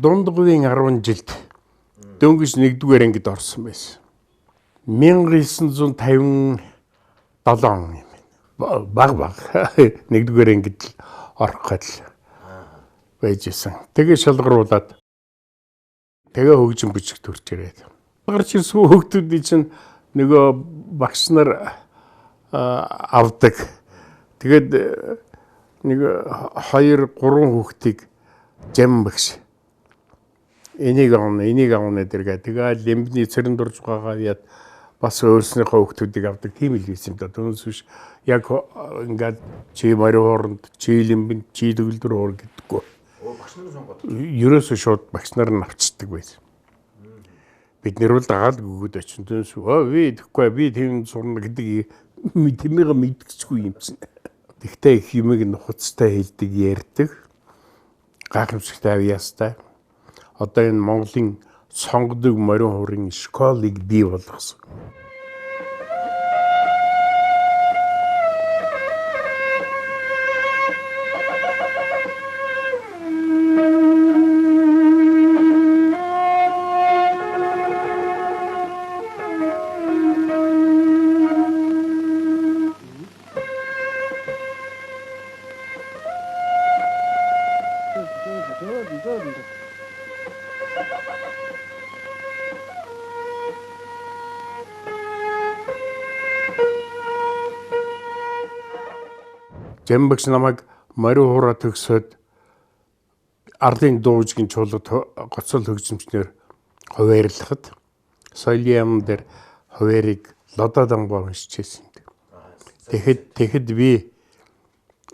Дундговын 10 жилд дөнгөж 1-р ангид орсон байсан. 1957 он юм байна. Баг баг 1-р ангид л орох гээд л байж исэн. Тэгээ шалгаруулад тэгээ хөгжим бичиг төрж ирээд. Гарч ирсэн хүүхдүүдийн чинь нөгөө багш нар авдаг. Тэгээд нэг 2 3 хүүхдийг жам багш энийг авна, энийг авна гэдэргээ. Тэгээд лимбний цэрэн дурж байгаа яд бас өөрснийхөө хүүхдүүдийг авдаг тийм л байсан юм да. Түүнээс биш яг ингээд чи мари хооронд, чи лимбэнд, чи төгөлдөр хоор гэдэггүй. Багш нар сонгоод. Ерөөсөө шууд багш нар нь авчдаг байсан. Бид нэр бол дагаад гүгүүд очин. Түүнээс би тэгэхгүй би тийм сурна гэдэг тэмээгээ мэдгэцгүй юм чинь. Тэгтээ их юмыг нухацтай хэлдэг, ярьдаг. Гайхамшигтай авьяастай. Одоо энэ Монголын сонгодог морин хуурын школыг бий болгосон. Жамбагч намайг морин хуураа төгсөөд арлын дуужгийн чуулга гоцол хөгжимчнэр хуваарлахад соёлын яам дээр хуваарийг Лодо Дамбаа уншиж байсан. Тэгэхэд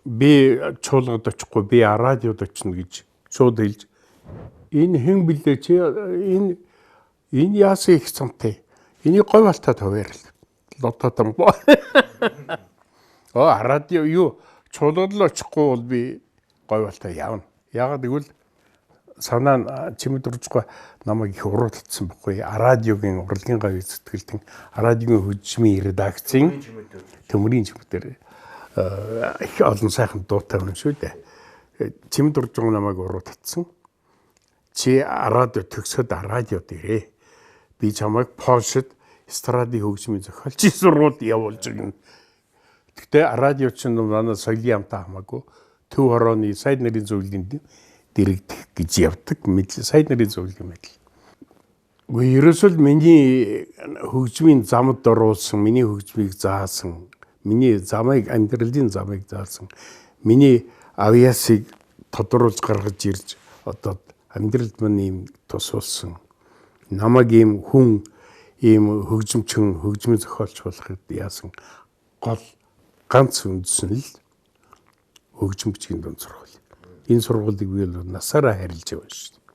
би чуулгад очихгүй, би радиод очино гэж шууд хэлж, энэ хэн блэ чи, энэ яасан их цамтай. Энийг говь алтаад хуваарил. Лодо Дамбаа. Радио юу чуулгад л очихгүй бол би говь алтаа явна. Яагаад гэвэл санаа чимэд уржихгүй намайг их уруулсан байхгүй. Радиогийн урлагийн гавь сэтгэлтэн радиогийн хөгжмийн редакцийн төмрийн чимэдээр их олон сайхан дуутай хүн шүү дээ. Чимэд уржихгүй намайг уруулсан. Чи радио төгсөөд радиод ирээ. Би чамайг Польшид эстрадын хөгжмийн зохиолчийн сургуульд явуулж өгнө. Гэхдээ радио чинь манай соёлын яамтай хамаагүй төв хорооны сайд нарын зөвлөлийн дэрэгдэх гэж явдаг мэдл, сайд нарын зөвлөлийн мэдл. Үгүй ерөөсөө л миний хөгжмийн замд оруулсан, миний хөгжмийг заасан, миний замыг, амьдралын замыг заасан, миний авьяасыг тодруулж гаргаж ирж одоо амьдралд минь ийм тус болсон. Намайг ийм хүн, ийм хөгжимчин, хөгжмийн зохиолч болоход яасан гол ганц үндэс нь л хөгжим бичгийн дунд сургууль. Энэ сургуулийг би бол насаараа харилж явна шүү дээ.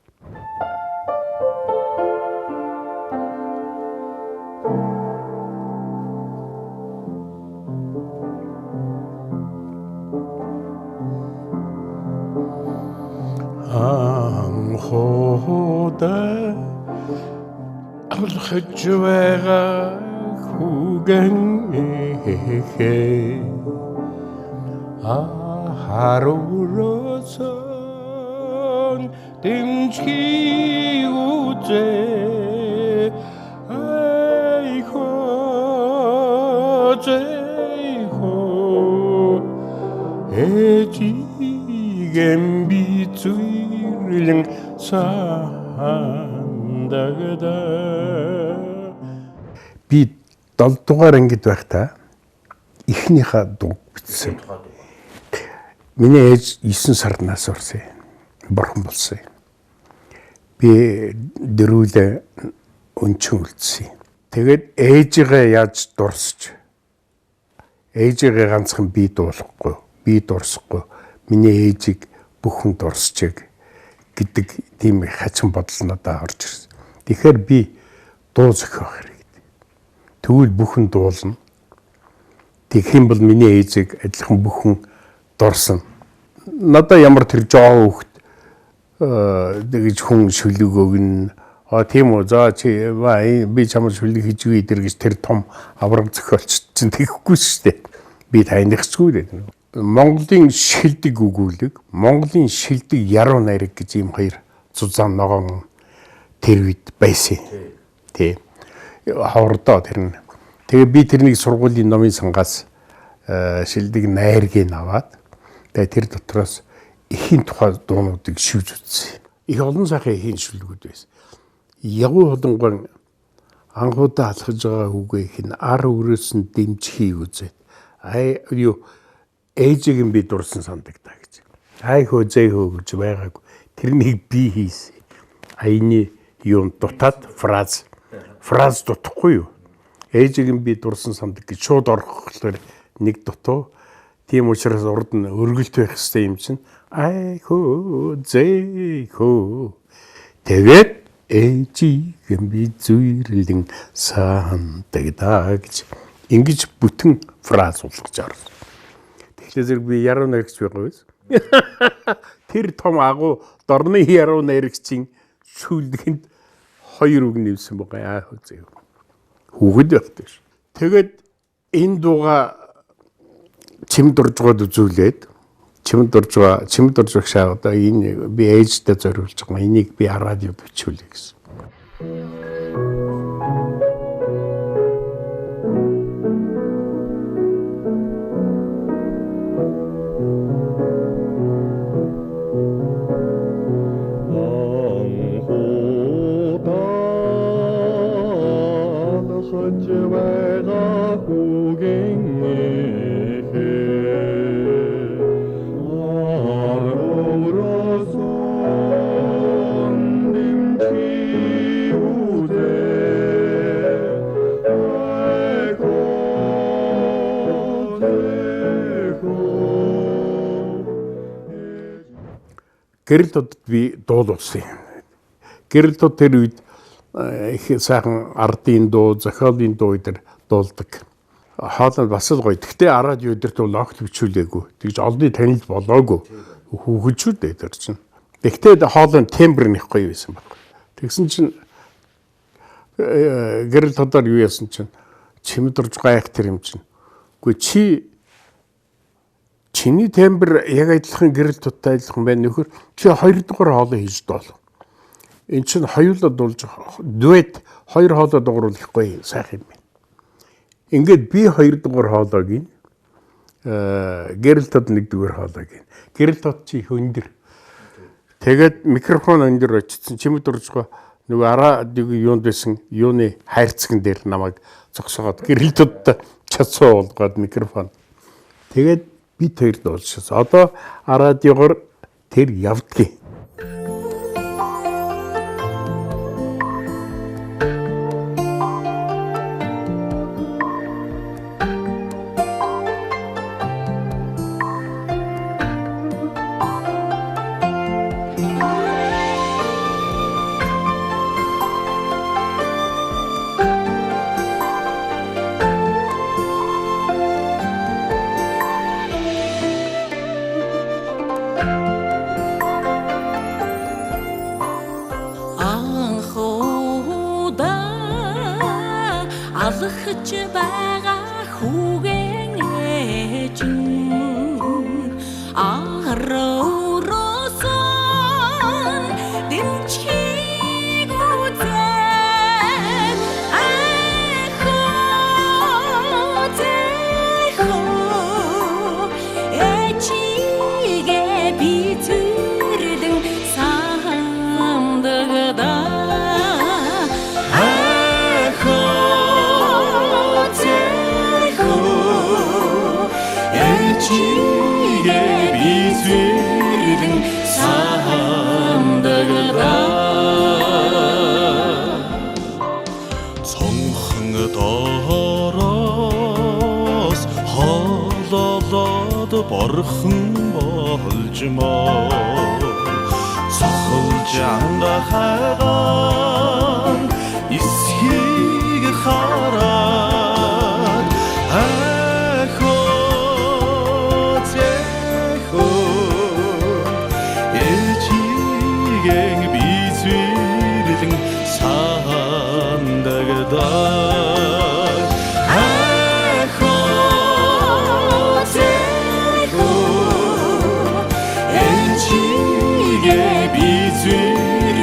Анхудаа алхаж байгаа хүүгэн эхээ харуулсан дэмжхий үзээ айхоо зэйхоо эжигэм би зүрлэн сандагда. Би 7 дугаар ангид байхдаа эхнийхээ дуу бичсэн. Миний ээж 9 сард нас орсон. Бурхан болсон. Би дөрүүлээ өнчин үлдсэн. Тэгээд ээжигээ яаж дурсаж, ээжигээ ганцхан би дуулахгүй, би дурсахгүй, миний ээжийг бүх хүн дурсчээ гэдэг тийм хачин бодол надад орж ирсэн. Тэгэхээр би дуу зохиох хэрэгтэй. Тэгвэл бүх хүн дуулна. Тэгэх юм бол миний ээжийг адилхан бүх хүн дурсна. Надад ямар тэр жоо хүүхэд тэгж хүн шүлэг өгнө. А тийм үү, за чи би чамд шүлэг хийж өгье дэр гэж тэр том авраг зохиолч чинь тэгэхгүй шүү дээ. Би танихгүй дээ. Монголын шилдэг өгүүлэг, Монголын шилдэг яруу найраг гэж ийм хоёр Зузаан ногоон тэр үед байсан. Тий. Ховордоо тэр нь. Тэгээ би тэрнийг сургуулийн номын сангаас шилдэг найргийг аваад тэгээ тэр дотроос эхийн тухай дуунуудыг шивж үзсэн. Их олон сайхан эхийн шүлгүүд байсан. Ягуу холонгон анхудаа алхаж байгаа хүүгээ их нь ар өрөөс нь дэмжихийг үзээд ай юу ээжийг нь би дурсан сандагтаа гэж. Ай хөө зээ хөө гэж байгаагүй. Тэрнийг би хийсэн. Аяны юун дутаад фраз дутахгүй юу? Ээжийг нь би дурсан сандаг гэж шууд орох болохоор нэг дутуу. Тийм учраас урд нь өргөлт байх хэрэгтэй юм чинь. Ай хөө зээ хөө. Тэгээд ээжийг нь би зүйрлэн сандагдаа гэж ингэж бүтэн фраз болгож орсон. Тэгэхээр зэрэг би яруу найрагч байгаа биз? Тэр том агуу дорны яруу найрагчийн шүлгэнд хоёр үг нэмсэн байгаа. Аа хөө зөө. Хүүхэд байхдаа ш. Тэгээд энэ дууга чим дуржгаад үзүүлээд чим дуржигшаа одоо энэ би ээжтэй зориулж байгаа. Энийг би радио бичүүлээ гэсэн. Гэрэл тодод би дуулуулсан юм. Гэрэл тод тэр үед их сайхан ардын дуу, зохиолын дуу өдр дуулдаг. Хоолой бас л гоё. Гэхдээ радио өдөрт бол огт бичүүлээгүй. Тэгж олонний танил болоогүй. Хүүхэжүүд дээ тэр чинь. Гэхдээ хоолойн тембр нь их гоё байсан баг. Тэгсэн чинь гэрэл тодоор юу яасан чинь чимдэрж гайх тэр юм чинь. Үгүй чи чиний тембр яг адилхан гэрэл туттай адилхан байна нөхөр чи хоёр дугаар хоолой хийж дуул. Эн чинь хоёулаа дуулж дуэт хоёр хоолой дуурвал их гоё сайхан юм байна. Ингээд би хоёр дугаар хоолойг нь гэрэл тод нэг дугаар хоолойг нь. Гэрэл тод чи их өндөр. Тэгээд микрофон өндөр очсон. Чимэд дуржгаа нөгөө араа юунд байсан юуны хайрцаган дээр намайг зогсоогоод гэрэл тод чацуу болгоод микрофон. Тэгээд бид хоёр дуулчихсан. Одоо радиогоор тэр явдгийг. Алхаж байгаа хүүгэн ээж нь ар өрөөсөн дэмжихийг үзээд ай хөө зээ хөө ээжигээ би зүрлэн сандагдаа. Ээжигээ би зүрлэн сандагдаа. Цонхон доороос хололоод борхон болжмоо. Цохолж ангахайгаан эсхийг хараад ээжигээ би зүрлэн сандагдаа. Ай хөө зээ хөө ээжигээ би зүрлэн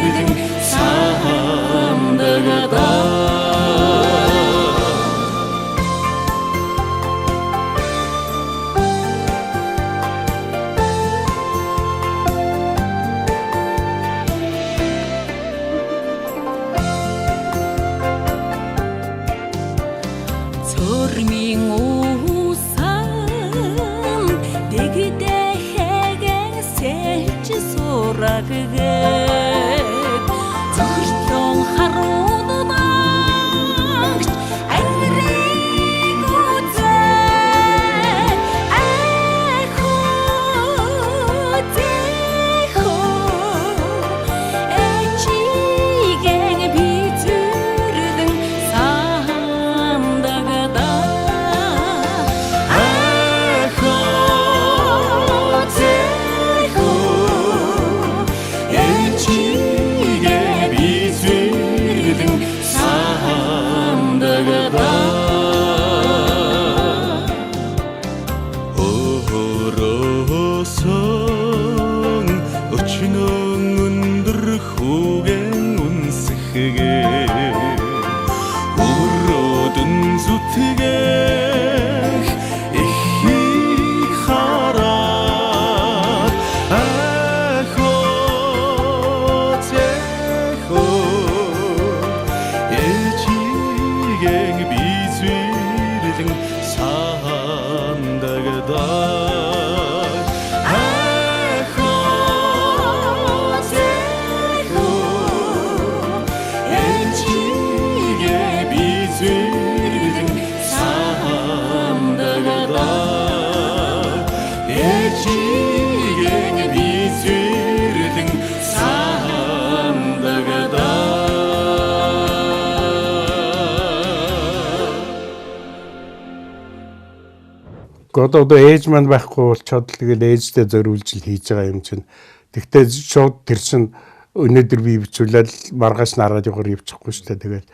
Гэхдээ одоо ээж маань байхгүй болчоод л тэгэл ээжтэй зориулж л хийж байгаа юм чинь. Тэгтээ шууд тэр чинь өнөөдөр би бичүүлээд маргааш нараад явахаар явчихгүй шүү дээ. Тэгэл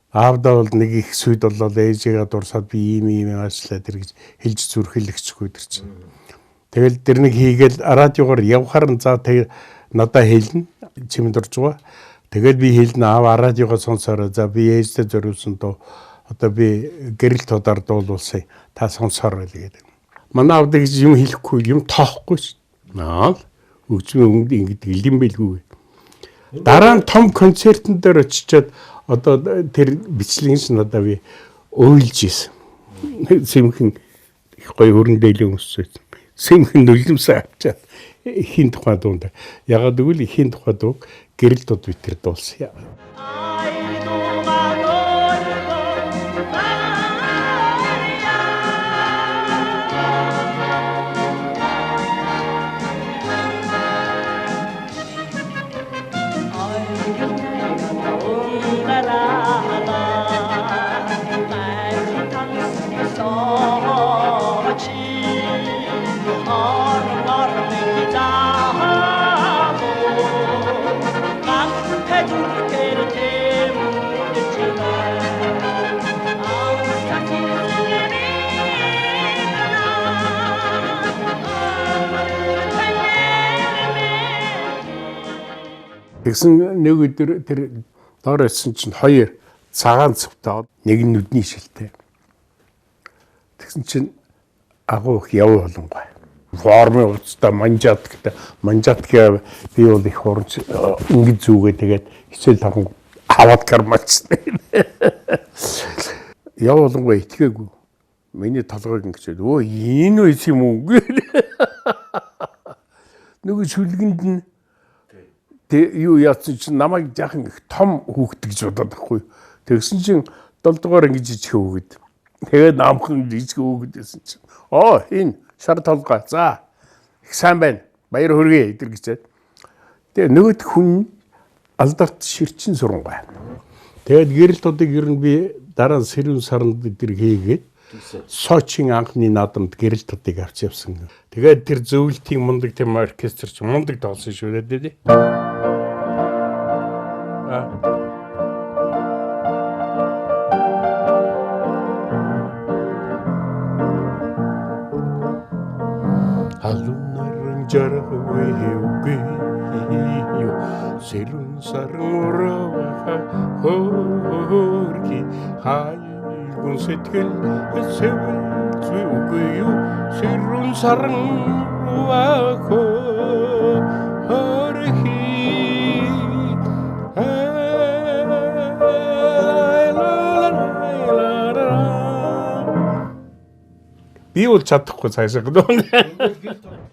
аавдаа бол нэг их сүд болоод ээжигээ дурсаад би ийм ийм ажиллаа тэр гэж хэлж зүрхэлэгчгүй тэр чинь. Тэгэл тэр нэг хийгээл радиогоор явхаар нь за тэг надаа хэлнэ чимэнд орж байгаа. Тэгэл би хэлнэ аав радиогоо сонсоорой. За би ээжтэй зориулсан дуу одоо би гэрэл тодор дуулуулсан. Та сонсоорой л гэдэг. Манай аавд гэж юм хэлэхгүй юм тоохгүй ш. Наа л хөгжмийн өнгө ингэдэг юм байлгүй. Дараа нь том концертэн дээр очичоод одоо тэр бичлэгийн ш надаа би уйлж исэн. Сэмхэн их гоё хөрөн дээлэн өмссөн. Сэмхэн нүлэмсээ авчаад эхийн тухай дуунд. Ягаад гэвэл эхийн тухай дууг гэрэл дууд бид тэр дуулсан. Тэгсэн нэг өдөр тэр доор очсон чинь хоёр цагаан цөвтэй нэг нь нүдний шилтэй. Тэгсэн чинь агуу их яв болонгой. Формын уцтай манжаат гэдэг манжаатгээ би бол их хурамч ингэж зүгээ тэгээд хичээл тавхан аваад кармач. Яв болонгой итгээгүй. Миний толгойг ингэж өө энэ үе юм уу гэх. Нөгөө шүлгэнд нь Тэ юу яатсан чинь намайг жаахан их том хүүхэд гэж бодоод байхгүй. Тэгсэн чинь 7 дугаар анги жижиг хүүхэд. Тэгээд намхан жижиг хүүхэд байсан чинь. Оо энэ шар толгой. За их сайн байна. Баяр хүргэе эдэр гэжээд. Тэгээ нөгөөт хүн алдарт ширчин сурангай. Тэгээд гэрэл тудыг ер нь би дараа нь сэрүүн саранд эдэр хийгээд Сочийн анхны наадамд гэрэл тудыг авч явсан. Тэгээд тэр зөвлөлтийн мундаг тийм оркестр ч мундаг тоглосон шүү дээ. Халуун жаргавэ үгүй юу сэрүүн саран урава хөрги хайгун сэтгэл сэвэл зүй үгүй юу сэрүүн саран урава хөрги. Би бол чадахгүй цаашаа гэдэг.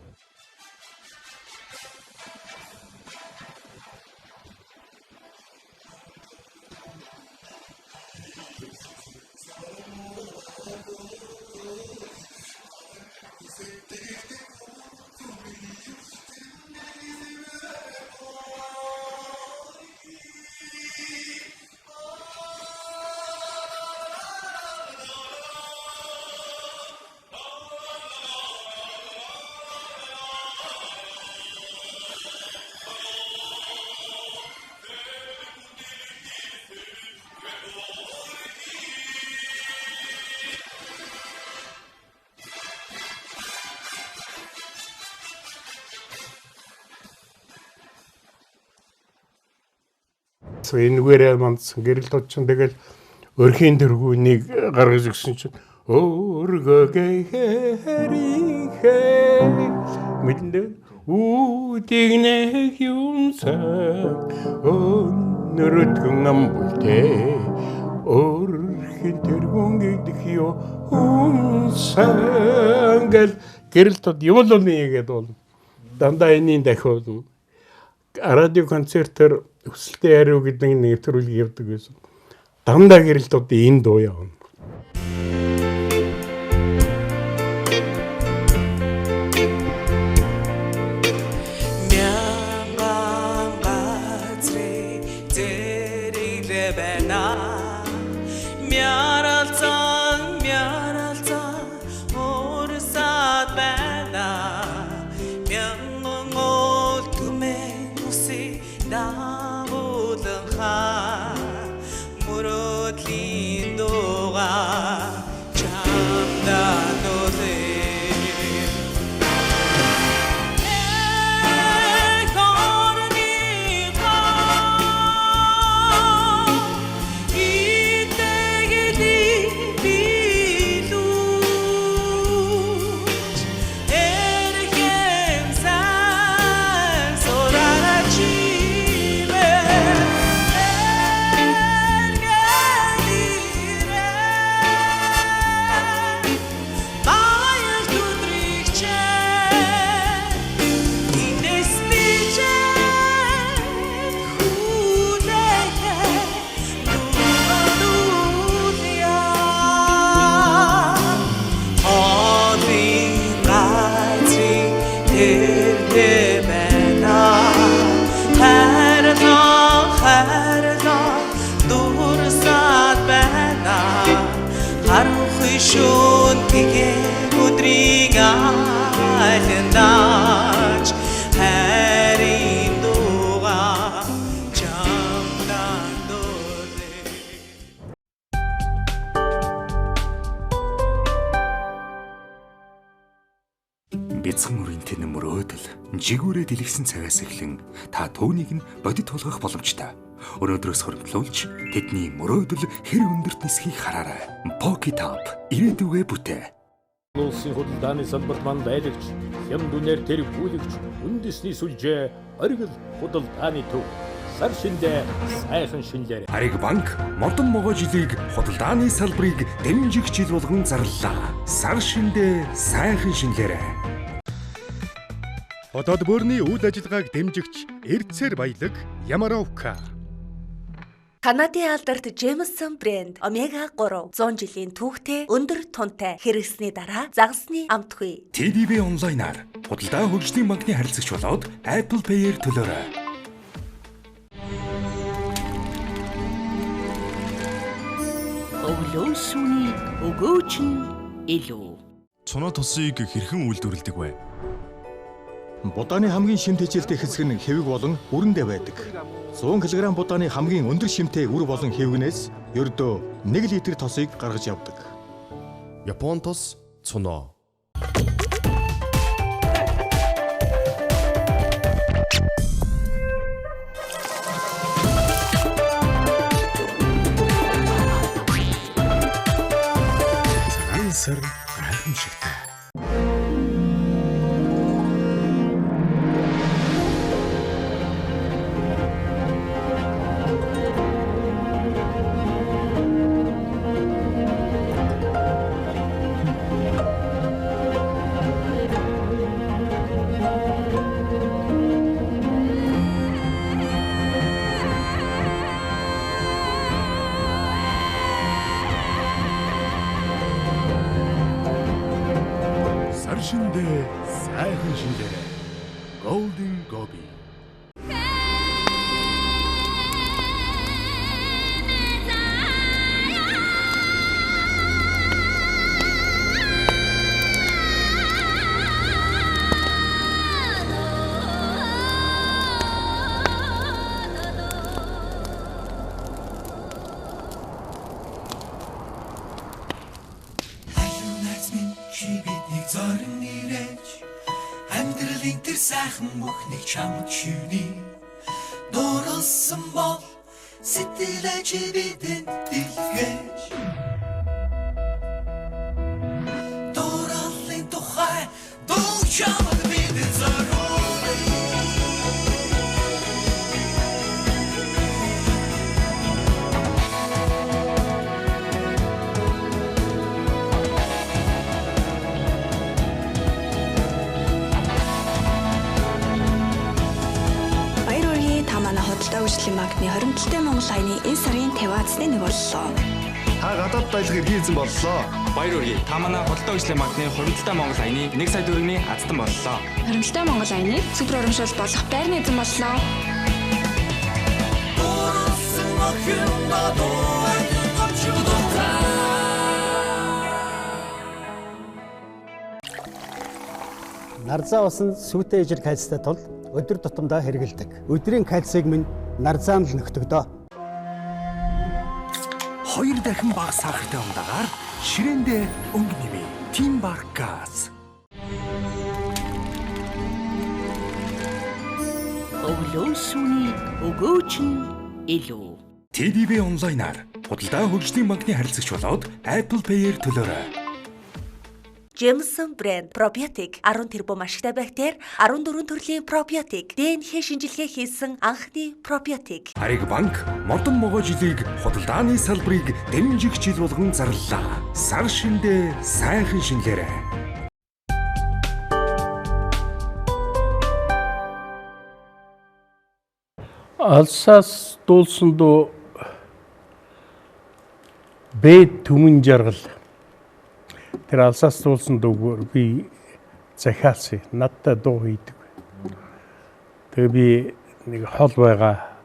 Энэгээр мандсан гэрэл тод чинь тэгэл өрхийн тэргүүнийг гаргаж өгсөн чинь өргөөгээрийнхээ мэдэндээ үүдийг нэг юмсан өнөрөтгөн амбултэй өрхийн тэргүүн гэдэг юу умсан гэл гэрэл тод юм л нэг гэдэг бол дандаа энийн дахиулна. Радио концертээр өсөлтийн хариу гэдэг нэг нэвтрүүлэг явдаг байсан. Дандаа гэрэл тод энэ дуу явна. Мянган газрыг зэрэглээ байна. Мяралцан, мяралцан, Мөрөөдлийн дуугаа чамдаа дуулъя. Эх орныхоо итэгэлийг билүүж, эрхэм сайн сураарай чимээ. Эргэн ирээ. Баяр өдрийг чээ. Инээс бичээд хүлээхэ дуулуурья. Хоолын газрын тэртээ байна. Хайрлаа, хайрлаа, дурсаад байна. Харанхуй шөнө гэгээ өдрийг айландаач хайрын дуугаа чамдаа дуулъя. Бяцхан үрийн тэн мөрөөдөл жигүүрээ дэлгэсэн цавиас эхлэн та түүнийг нь бодит тулгах боломжтой. Өнөөдрөөс хуримтлуулж тэдний мөрөөдөл хэр өндөрт нисхийг хараарай. Pocket Up ирээдүгээ бүтээ. Улсын худалдааны салбарт манд айлагч, хямд үнээр тэргүүлэгч, үндэсний сүлжээ, оргил худалдааны төв. Сар шиндээ сайхан шинэлээр. Ариг банк модон могой жилийг худалдааны салбарыг дэмжих жил болгон зарлалаа. Сар шиндээ сайхан шинэлээрэй. Хотод бүрний үйл ажиллагааг дэмжигч Эрдсээр баялаг Ямаровка. Канадын алдарт Jameson брэнд Омега 3 100 жилийн түүхтэй өндөр тунтай хэрэгсний дараа загасны амтгүй. TDB онлайнаар худалдаа хөгжлийн банкны харилцагч болоод Apple Pay-ээр төлөөрэй. Өглөө шүний өгөөч нь илүү. Цунаа тосыг хэрхэн үйлдвэрлэдэг вэ? Будааны хамгийн шимт хичээлтэй хэсэг нь хэвэг болон үрэндээ байдаг. 100 кг будааны хамгийн өндөр шимтэй үр болон хэвгнээс ердөө 1 литр тосыг гаргаж явдаг. Япон тос цунаа. Цагаан сар гайхамшигтай. Сар шиндээ сайхан шинэлээрэй. Golden Gobi. Халуун найз минь чи биднийг зорин ирэж амьдралын тэр сайхан бүхнийг чамд шивнэ. Дурлсан бол сэтгэлээ чи бидэнд дэлгэж. Дурлалын тухай дуу чамд бидэнд зориулъя. Баяр хүргэе, та манай худалдаа хөгжлийн банкны 27 Монгол аяны энэ сарын 50-ны нэг боллоо. Та гадаад аялах эрхийн эзэн боллоо. Баяр хүргэе. Та манай худалдаа хөгжлийн банкны 27 Монгол аяны 1 сая төгрөгийн азтан боллоо. 27 Монгол аяны супер урамшуул болох байрны эзэн боллоо. Дурлсан охин дуу гомчудаа. Нарзаа ус нь сүүтэй ижил кальцтай тул өдөр тутамдаа хэрэглэдэг. Өдрийн кальцийг минь нарзаан л нөхдөг дөө. 2 дахин бага сахартай ундагаар ширээндээ өнгө нэмээ. Team Bar Gas. Өглөө шүний өгөөч нь илүү. TDB онлайнаар худалдаа хөгжлийн банкны харилцагч болоод Apple Pay-ээр төлөөрэй. Jameson брэнд пробиотик 10 тэрбум ашигтай бактери 14 төрлийн пробиотик ДНХ шинжилгээ хийсэн анхны пробиотик. Хариг банк модон могой жилийг худалдааны салбарыг дэмжих жил болгон зарлалаа. Сар шиндээ сайхан шинэлээрэй. Алсаас дуулсан дуу Б түмэн жаргал. Тэр алсаас дуулсан дууг би захиалсан. Надтай дуу хийдэг. Тэгээ би нэг хол байгаа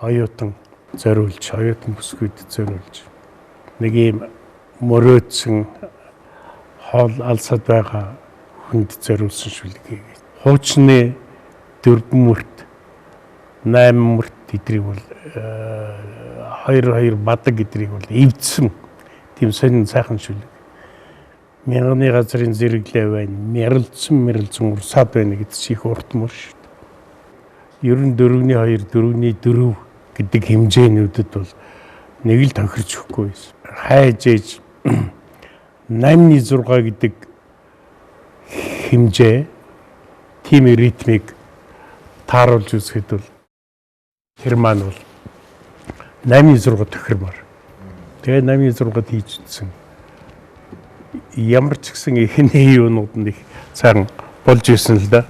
оюутан зориулж, оюутан бүсгүйд зориулж нэг ийм мөрөөдсөн хол алсад байгаа хүнд зориулсан шүлэг хийгээд. Хуучны 4 мөрт 8 мөрт эдрийг бол 2 2 бадаг эдрийг бол эвдсэн тийм сонин сайхан шүлэг. Мянганы газрын зэрэглээ байна. Мяралцсан урсаад байна гэдэг чи их урт мөр шүү дээ. 94-ний 2, 4-ний 4 гэдэг хэмжээнүүдэд бол нэг л тохирч өгөхгүй байсан. Хайж ээж 8-ны 6 гэдэг хэмжээ тийм ритмийг тааруулж үзэхэд бол тэр маань бол 8-ны 6 тохирмоор. Тэгээ 8-ны 6-д хийж үзсэн. Ямар ч гэсэн эхний юунууд нь их цаан болж исэн л да.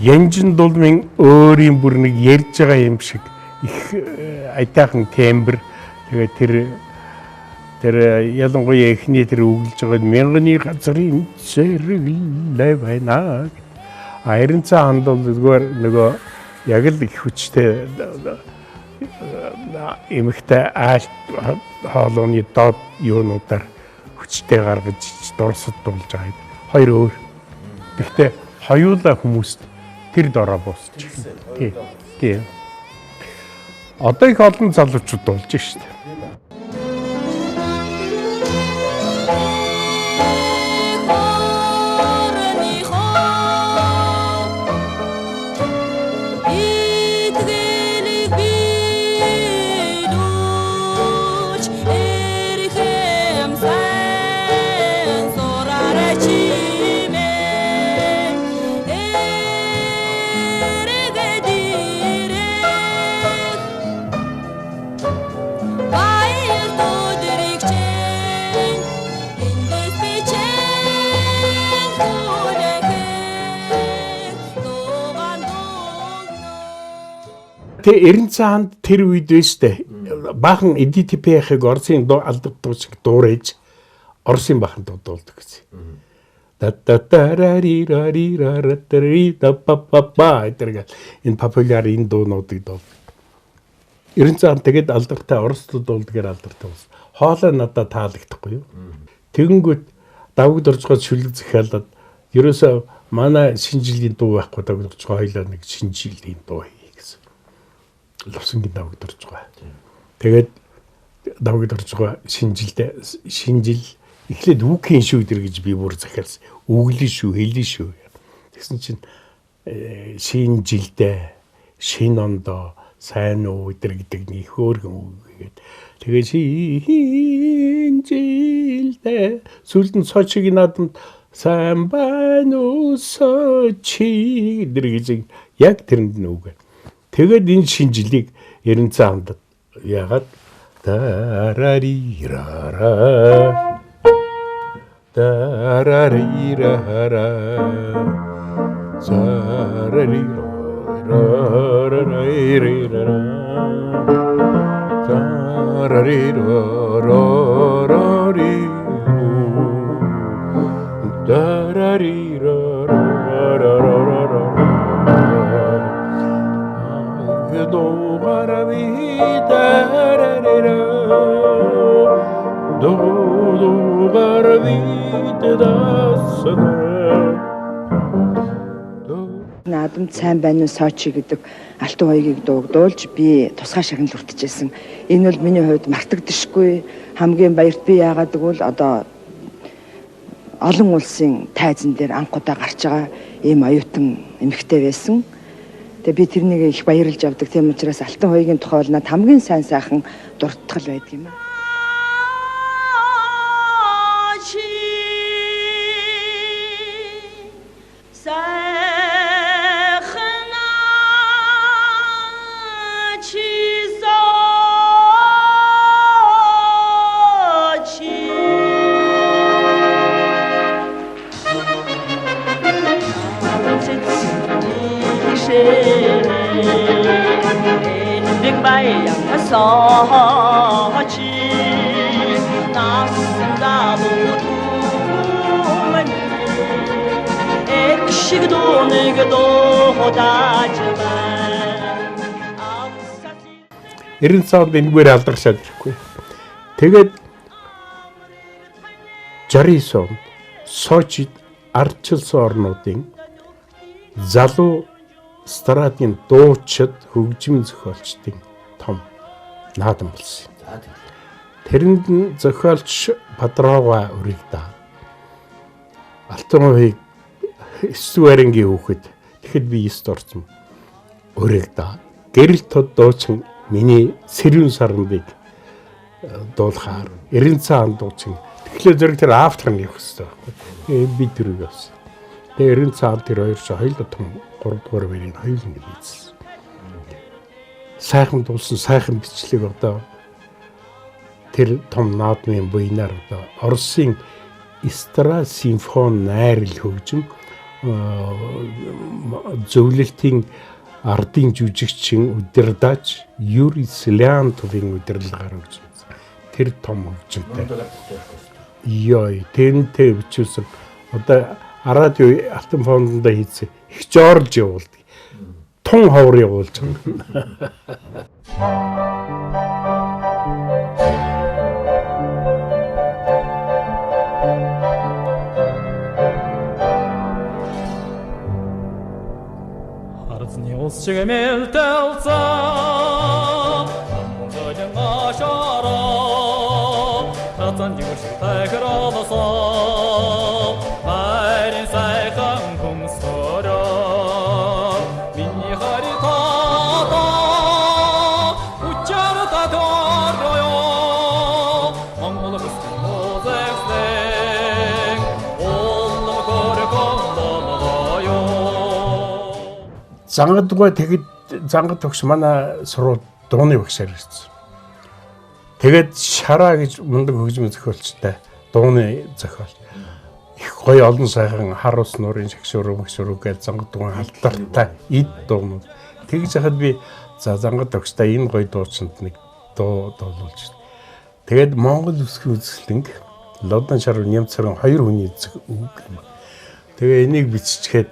Янжин дулмын өөрийн бүр нэг ярьж байгаа юм шиг их айтайхан тембр. Тэгээ тэр ялангуяа эхний тэр үгэлж байгаа мянганы газрын зэрэглээ байна. А 90 ханд бол зүгээр нөгөө яг л их хүчтэй эмэгтэй аалт хоолойны доод юунуудаар хүчтэй гаргаж дурсад дуулж байгаа. Хоёр өөр. Гэхдээ хоёулаа хүмүүст тэр дороо буусчих. Тий. Тий. Одоо их олон залуучууд дуулж штэ. Тэ 90 цаанд тэр үед өстэй баахан EDTP-ийг Оросын алдар дууч дуурайж Оросын баахан дуулдаг гэсэн. Та та та ра ри ра ри ра ра ри та па па па гэдэг энэ популяр энэ дуунуудыг дуулдаг. 90 цаанд тэгээд алдартай Орос дуулдгаар алдартай болсон. Хоолой надад таалагдахгүй юу? Тэгэнгүүт давгд оржгоод шүлэг захиалаад ерөөсөө манай шинэ жилийн дуу байхгүй давгд оржгоо хоёлаа нэг шинэ жилийн дуу. Лувсангийн давгд орж байгаа. Тэгээд давгд орж байгаа шинэ жилдээ шинэ жил эхлээд үгийн шүү дэр гэж би бүр захиалсан. Үглэн шүү, хэлэн шүү. Тэгсэн чинь шинэ жилдээ шинэ ондоо сайн уу өдр гэдэг нэг их өөргөн үг гээд тэгээ шинэ жилдээ сүүлд нь Сочигийн наадамд сайн байна уу Сочи дэр гэж яг тэрэнд нь үг. Тэгээд энэ шинэ жилийг 90 цаанд яагаад тарарирара тарарирара зарарирарарирара Наадам сайн байна уу Сочи гэдэг алтан хоёгийг дуугдуулж би тусгай шагнал хүртэжсэн. Энэ бол миний хувьд мартагдашгүй хамгийн баярт. Би яагаад гэвэл одоо олон улсын тайзан дээр анх удаа гарч байгаа ийм оюутан эмэгтэй байсан. Тэгээ би тэрнийг их баярлж авдаг. Тийм учраас алтан хоёгийн тухай бол над хамгийн сайн сайхан дурдтал байдаг юм аа. Эрен цаанд энэгээр алдаршаад ирэхгүй. Тэгээд 69 онд Сочид ардчилсан орнуудын залуу эстрадын дуучид хөгжим зохиолчдын том наадам болсон юм. Тэрэнд нь зохиолч Падрова Үрэгдаа Алтан хувийг 9 дугаар ангийн хүүхэд, тэгэхэд би 9-д орсон. Үрэгдаа гэрэл тод дуучин миний сэрүүн сарандыг дуулахаар 90 цагаан дуучин. Тэгэхээр зэрэг тэр автор нь явах хэрэгтэй байхгүй. Тэгээ би тэрийг явсан. Тэгээ 90 цагаан тэр хоёр чинь хоёул том 3 дугаар байрыг хоёул ингэ хийсэн. Сайхан дуулсан сайхан бичлэг одоо тэр том наадмын буйнаар одоо Оросын эстрад симфони найрал хөгжим зөвлөлтийн ардын жүжигчин удирдаач Юрий Слянтовын удирдлагаар хөгжимсэн. Тэр том хөгжимтэй. Йой, тэнтэй бичүүлсэн. Одоо радио алтан фондонд хийсэн. Их жорж явуулдаг. Тун ховор явуулж байгаа. Зангадгаа тэгэд зангад төгс манай сургууль дууны багшаар ирсэн. Тэгээд Шараа гэж мундаг хөгжмийн зохиолчтой дууны зохиол. Их гоё олон сайхан хар ус нуурын шагшууруу мэгшүүрүү гэж зангад дуун алдартай эд дуунууд. Тэгж яхад би за зангад төгстэй энэ гоё дуучинд нэг дуу дуулуулж. Тэгээд Монгол үсгийн үзэсгэлэнг Лондон шар немцэрэн хоёр хүний үг юм. Тэгээ энийг биччихээд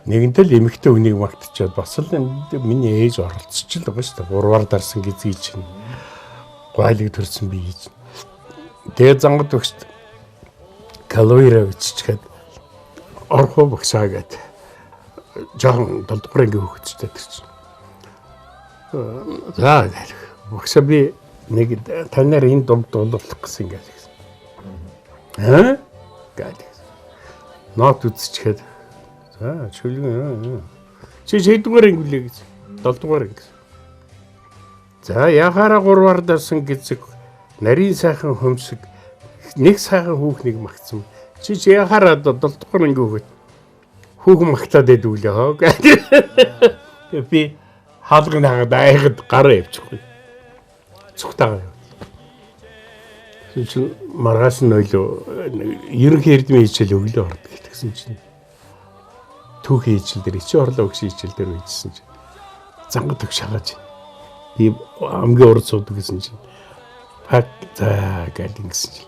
нэгэнтэл л эмэгтэй хүнийг магтчихад бас л миний ээж оролцож л байгаа шүү дээ. Гурваар дарсан гизий чинь гуайлыг төрсөн би гэж. Тэгээ зангад өгчд калорира биччихээд орхоо багшаа гэд жоохон 7 дугаар ангийн хүүхэдтэй тэр чинь. За багшаа би нэг танаар энэ дуг дуулах гэсэн гэж хэлсэн. Аа гэж. Нот үзчихээд за чөлгөн. Чи хэддүгээр анги үлээ гэж. 7 дугаар анги. За яхаараа гурваар дарсан гэзэг нарийн сайхан хөмсөг нэг сайхан хүүхнийг магтсан. Чи яхаараа 7 дугаар анги хүүхэд хүүхэн магтаад байдаг үлээ хоо гэдэг. Би хаалганы хагаад айгад гараа явчихгүй. Цухтагаа. Чи маргааш нь ойлоо ерөнхий эрдмийн хичээл өглөө ордог гэсэн чинь түүхийн хичээл дээр ичээ орлоо өгсөн хичээл дээр үйжсэн чинь зангад төгш хагааж би хамгийн урд суудаг гэсэн чинь Фак за гэж ингэсэн чинь.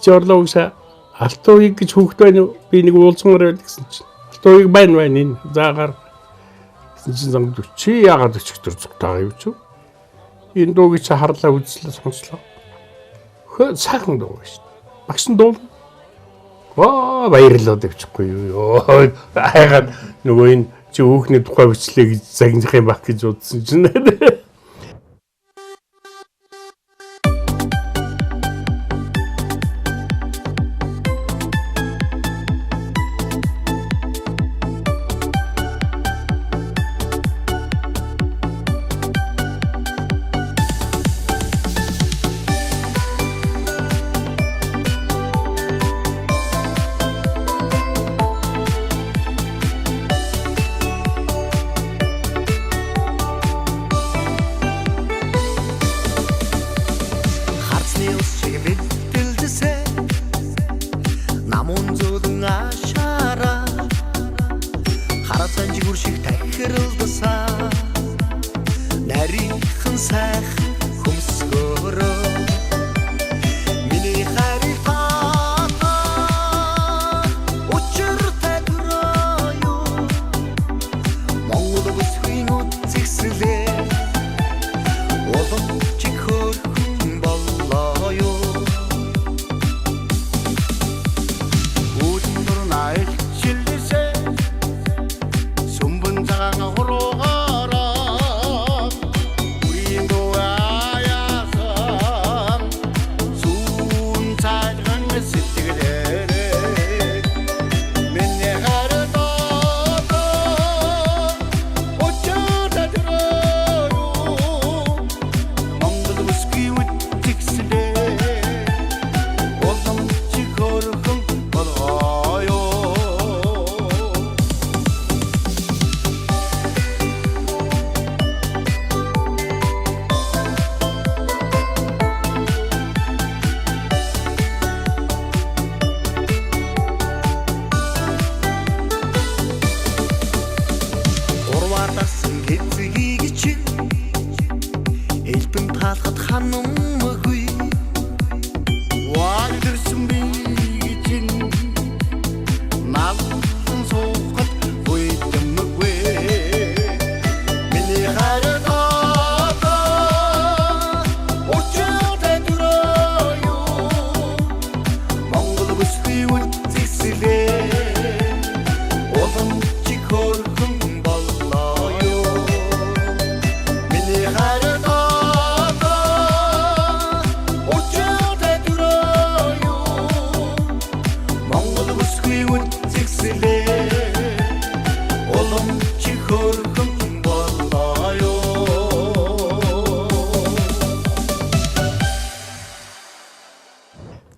Чи орлоо угсаа алтууг гэж хүүхд байна уу? Би нэг уулзмаар байл гэсэн чинь. Алтууг байна байна энэ. Заагаар гэсэн чинь зангад чи яагаад өчигдөр зүгтаа юм чи? Энэ дууг чи харлаа үзлээ сонслоо. Хөө сайхан дуу шүү дээ. Багш нь дуу. Оо баярлалаа гэвчихгүй юу. Хайгаад нөгөө энэ чи өөхний тухай бичлээ гэж загнах юм байх гэж бодсон чинь.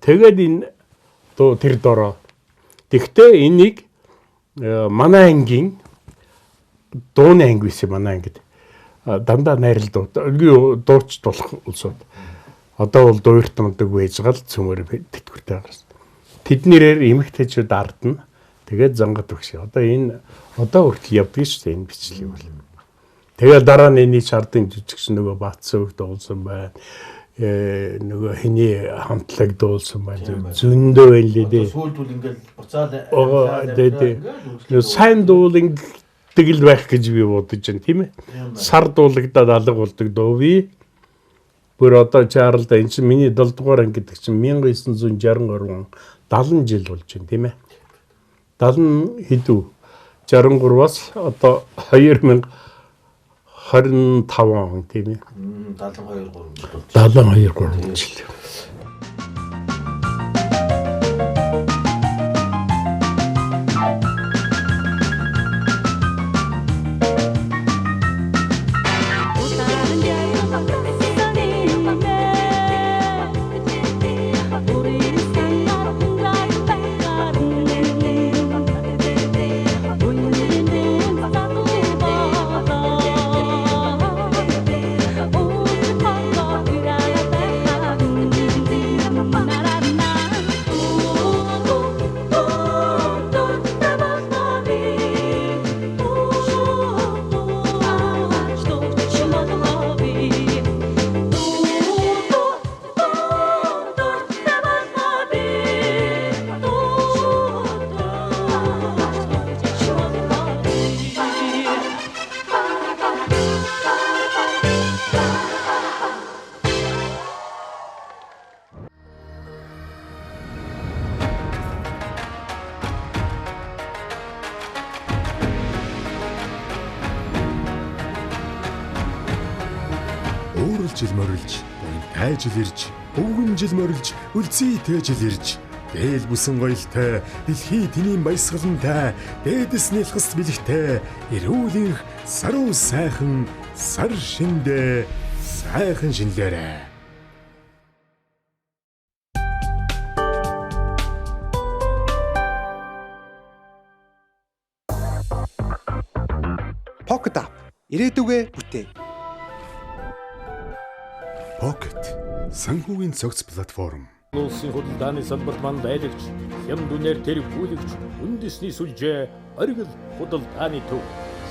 Тэгээд энэ дуу тэр дороо. Тэгтээ энийг манай ангийн дууны анги байсан манай ангид дандаа найрал дуу дууч болох улсууд. Одоо бол дуурт мундаг байж гал цөмөр тэтгэвртэй гарсан. Тэднэрээр эмэгтэйчүүд ардна. Тэгээд зангад өгш. Одоо энэ одоо хүртэл явдаг шүү дээ энэ бичлэг бол. Тэгээд дараа нь энийг ардын жижигсэн нөгөө Баатсан үг дуулсан байна. Нөгөө хиний хамтлаг дуулсан байна. Зөндөө байна лээ дээ. Сүүлд бол ингээл буцаал дээ. Сайн дуул ингэдэг л байх гэж би бодож байна, тийм ээ. Сар дуулагдаад алга болдог дуу би. Бүр одоо чаралда энэ чинь миний 7 дугаар анги гэдэг чинь 1963 он 70 жил болж байна, тийм ээ. 70 хэдүү 63-аас одоо 2025 он тийм ээ. 72 3 жил болж. 72 3 жил. Thank you. жил морилж, буянтай жил ирж, өвгөн жил морилж, үлзийтэй жил ирж, дээл бүсэн гоёлтой, дэлхий тэнийн баясгалантай, дээдэс нэлхэст бэлэгтэй, эрүүлэнх саруу сайхан сар шиндээ сайхан шинэлээрэй. Pocket App ирээдүгээ бүтээ. Pocket санхүүгийн цогц платформ. Улсын худалдааны салбарт манд айлагч, хямд үнээр тэргүүлэгч, үндэсний сүлжээ, оргил худалдааны төв.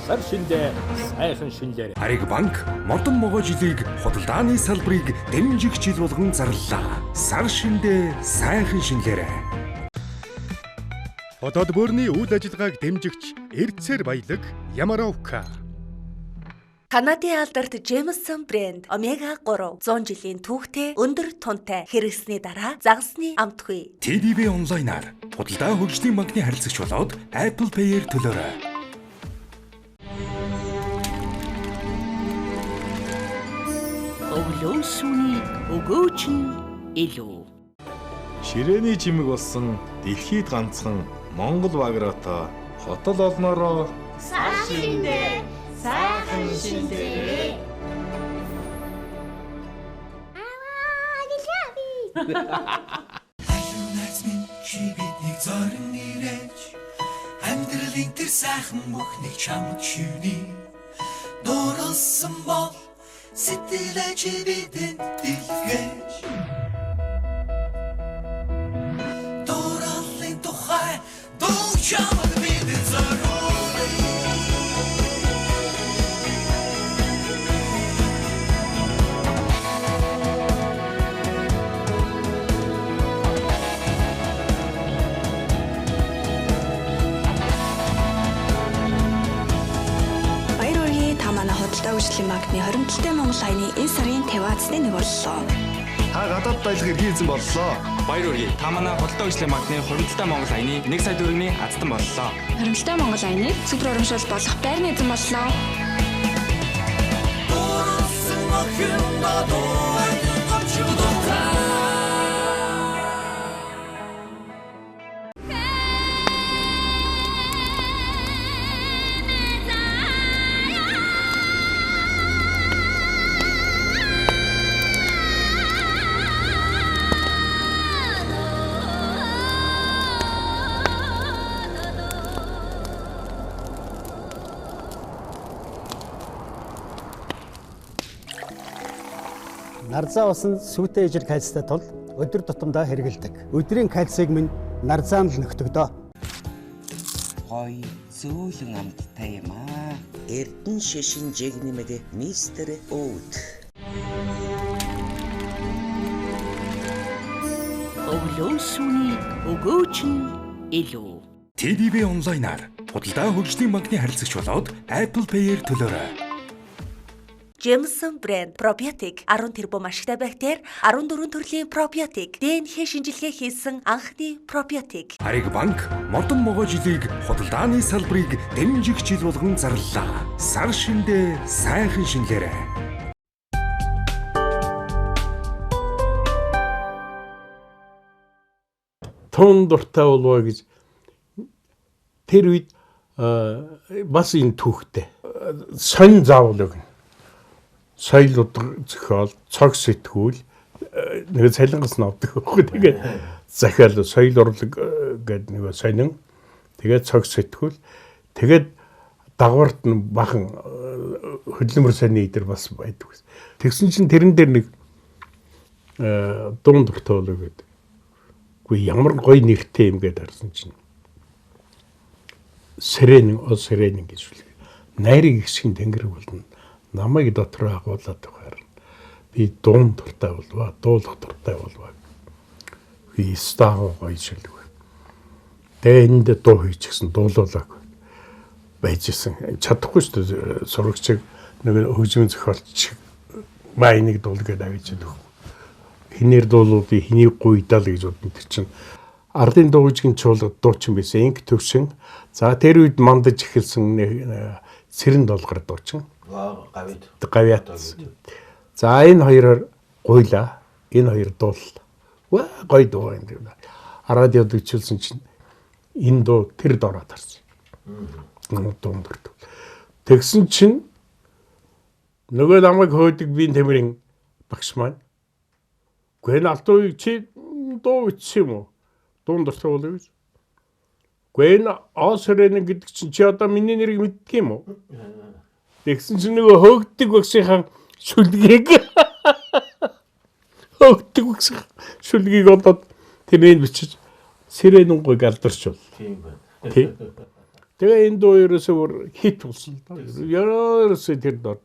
Сар шиндээ сайхан шинэлээр. Хариг банк модон могой жилийг худалдааны салбарыг дэмжих жил болгон зарлалаа. Сар шиндээ сайхан шинэлээрэй. Хотод бөөрийн үйл ажиллагааг дэмжигч Эрдсээр баялаг Ямаровка. Канадын алдарт Jameson брэнд Омега 3 100 жилийн түүхтэй өндөр тунтай хэрэгсний дараа загасны амтгүй. TDB онлайнаар худалдаа хөгжлийн банкны харилцагч болоод Apple Pay-ээр төлөөрэй. Өглөө шөнийн өгөөч нь илүү. Ширээний чимэг болсон дэлхийд ганцхан Монгол Баграта хотол олноороо сар шиндээ сайхан шиндээ. Халуун найз минь чи биднийг зорин ирэж амьдралын тэр сайхан бүхнийг чамд шивнэ. Дурлсан бол сэтгэлээ чи бидэнд дэлгэж. Дурлалын тухай дуу чамд бидэнд зориулъя. Баяр хүргэе, та манай худалдаа хөгжлийн банкны 27 Монгол аяны энэ сарын 50-ны нэг боллоо. Та гадаад аялах эрхийн эзэн боллоо. Баяр хүргэе. Та манай худалдаа хөгжлийн банкны 27 Монгол аяны 1 сая төгрөгийн азтан боллоо. 27 Монгол аяны супер урамшуул болох байрны эзэн боллоо. Дурлсан охин дуу гомчудаа. Нарзаа ус нь сүүтэй ижил кальцтай тул өдөр тутамдаа хэрэгэлдэг. Өдрийн кальцийг минь нарзаан л нөхдөг дөө. Гоё зөөлөн амттай юм аа. Эрдэн шишин жигнэмэг мистер Оут. Өглөө шөнийн өгөөч нь илүү. TDB онлайнаар худалдаа хөгжлийн банкны харилцагч болоод Apple Pay-ээр төлөөрэй. Jameson брэнд пробиотик 10 тэрбум ашигтай бактери 14 төрлийн пробиотик ДНХ шинжилгээ хийсэн анхны пробиотик. Хариг банк модон могой жилийг худалдааны салбарыг дэмжих жил болгон зарлалаа. Сар шиндээ сайхан шинэлээрэй. Тун дуртай болвоо гэж тэр үед бас энэ түүхтэй сонь заавал өгнө. Соёл удаг зохиол, цог сэтгүүл нэг цалингас навдаг байхгүй. Тэгээд захиал соёл урлаг гэдэг нэг сонин. Тэгээд цог сэтгүүл. Тэгээд дагаварт нь бахан хөдөлмөр сони идэр бас байдаг. Тэгсэн чинь тэрэн дээр нэг дуун дуртай болов гэдэг. Үгүй ямар гоё нэртэй юм гээд харсан чинь Сэрэн ол сэрэн гэж үлээ. Найрыг ихсгийн тэнгэр болно. Намайг дотор агуулад байхаар би дуун дуртай болваа, дуулах дуртай болваа. Би стаго гоё шилдэг. Тэгээ энд дуу хийчихсэн, дуулуулаагүй байжсэн. Чадахгүй шүү дээ сурагчиг нэг хөгжмийн зохиолч маа энийг дуул гэдээ авч идэх. Хинээр дуулуудыг хэнийг гуйдаал гэж бодно тэр чинь ардын дуугчгийн чуулга дуучин байсан инг төвшин. За тэр үед мандаж эхэлсэн цэрэн долгор дуучин. Гавьяат. Гавьяат. За энэ хоёроор гуйлаа. Энэ хоёр дууллаа. Ва гоё дуу юм даа. Радиод өчүүлсэн чинь энэ дуу тэр дороо тарсан. Дуун дөрөв. Тэгсэн чинь нөгөө намайг хөөдөг биеийн тэмрийн багш маань "Гүй энэ алтууг чи дуу бичсэн юм уу? Дуун дуртай болов гэж." "Гүй энэ Осрэн гэдэг чинь чи одоо миний нэрийг мэддэг юм уу?" Тэгсэн чинь нөгөө хөөгдөг багшийнхаа шүлгийг хөөгдөг багшийн шүлгийг олоод тэрнийг бичиж сэрэнүнгүйг алдарчвал. Тийм байна. Тий. Тэгээ энэ дуу ерөөсөө бүр хит болсон л доо. Ерөөсөө тэр дуу.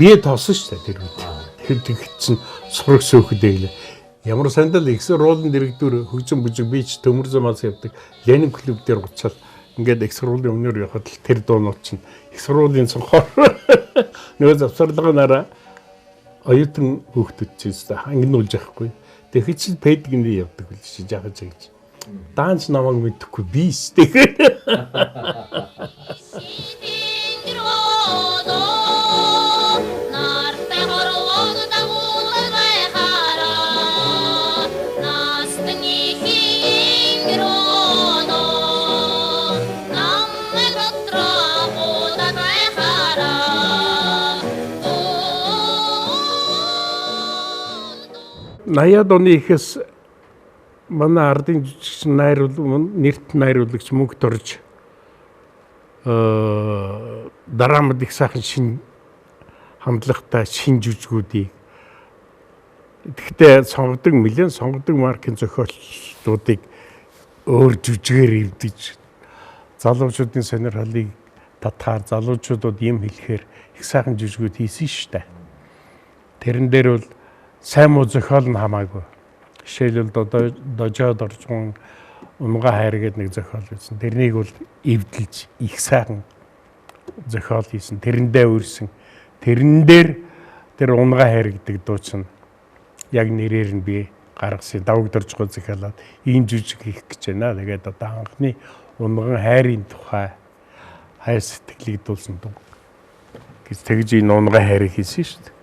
Би тосон шүү дээ тэр үед. Тэр тэгэхэд чинь сураг сөөхөд гэлээ. Ямар сандал их сургуулийн директор хөгжим бүжиг би ч төмөр замаас явдаг. Ленин клуб дээр буцаал ингээд их сургуулийн өмнөр явхад л тэр дуунууд чинь их сургуулийн цонхоор нөгөө завсарлагаараа оюутан хүүхдүүд чинь хангинуулж явахгүй. Тэгэхэд чинь пэдгэний явдаг үл чи жахаж гэж. Даанч намайг мэдэхгүй би шүү дээ. Наяад оны ихээс манай ардын жүжигчин нэрт найруулагч мөнгө дорж драмад их сайхан шин хандлагатай шин жүжигүүдийг гэхдээ сонгодог нэлээд сонгодог маркийн зохиолтуудыг өөр жүжигээр эвдэж залуучуудын сонирхолыг татгаар залуучуудад юм хэлэхээр их сайхан жүжигүүд хийсэн шүү дээ. Тэрэн дээр бол сайн муу зохиол нь хамаагүй. Жишээлбэл Дожоод оржгон Унга хайр гэдэг нэг зохиол байсан. Тэрнийг бол эвдэлж их сайхан зохиол хийсэн. Тэрэндээ үрсэн. Тэрэн дээр тэр Унга хайр гэдэг дуу чинь яг нэрээр нь би гаргасан. Давг доржгоо зохиолоод ийм жүжиг хийх гэж байна. Тэгээд одоо анхны Унган хайрын тухай хайр сэтгэлийг дуулсан дуу гэж тэгж энэ Унга хайрыг хийсэн шүү дээ.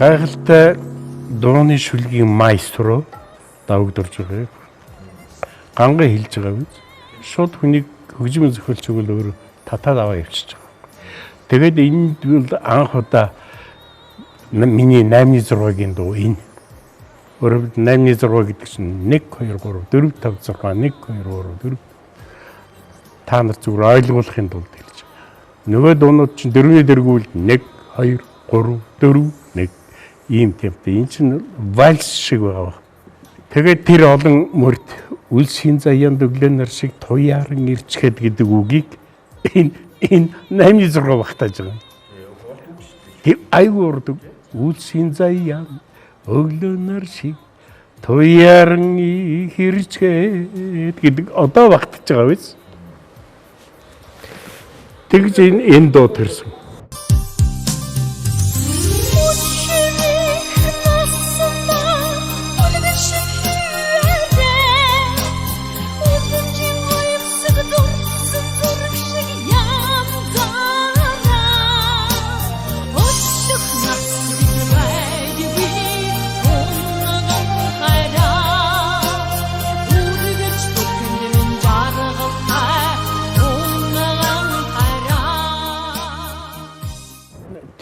Гайхалтай дууны шүлгийн майстро давагдурж байгаа. Ганга хэлж байгаа биз. Шууд хүнийг хөгжмөн зохиолч өгөл өөрөө татаад аваа явчихж байгаа. Тэгээд энд бол анх удаа миний 8-6-гийн дуу энэ. Өөрөөр 8-6 гэдэг чинь 1 2 3 4 5 6 1 2 3 4 та нар зүгээр ойлгуулахын тулд хэлж байгаа. Нөгөө дуунууд чинь дөрөвний дэргүүл 1 2 3 4 1 ийм темптэй. Энэ чинь вальс шиг байгаа баг. Тэгээд тэр олон мөрт үлсийн заяанд өглөөнөр шиг туяаран ирчгээд гэдэг үгийг энэ 8-6 багтааж байгаа. Тэр айгүй урд үлсийн заяанд Өглөө нар шиг туяаран хэрчгээд гэдэг одоо багтж байгаа биз. Тэгж энэ дуу төрсөн.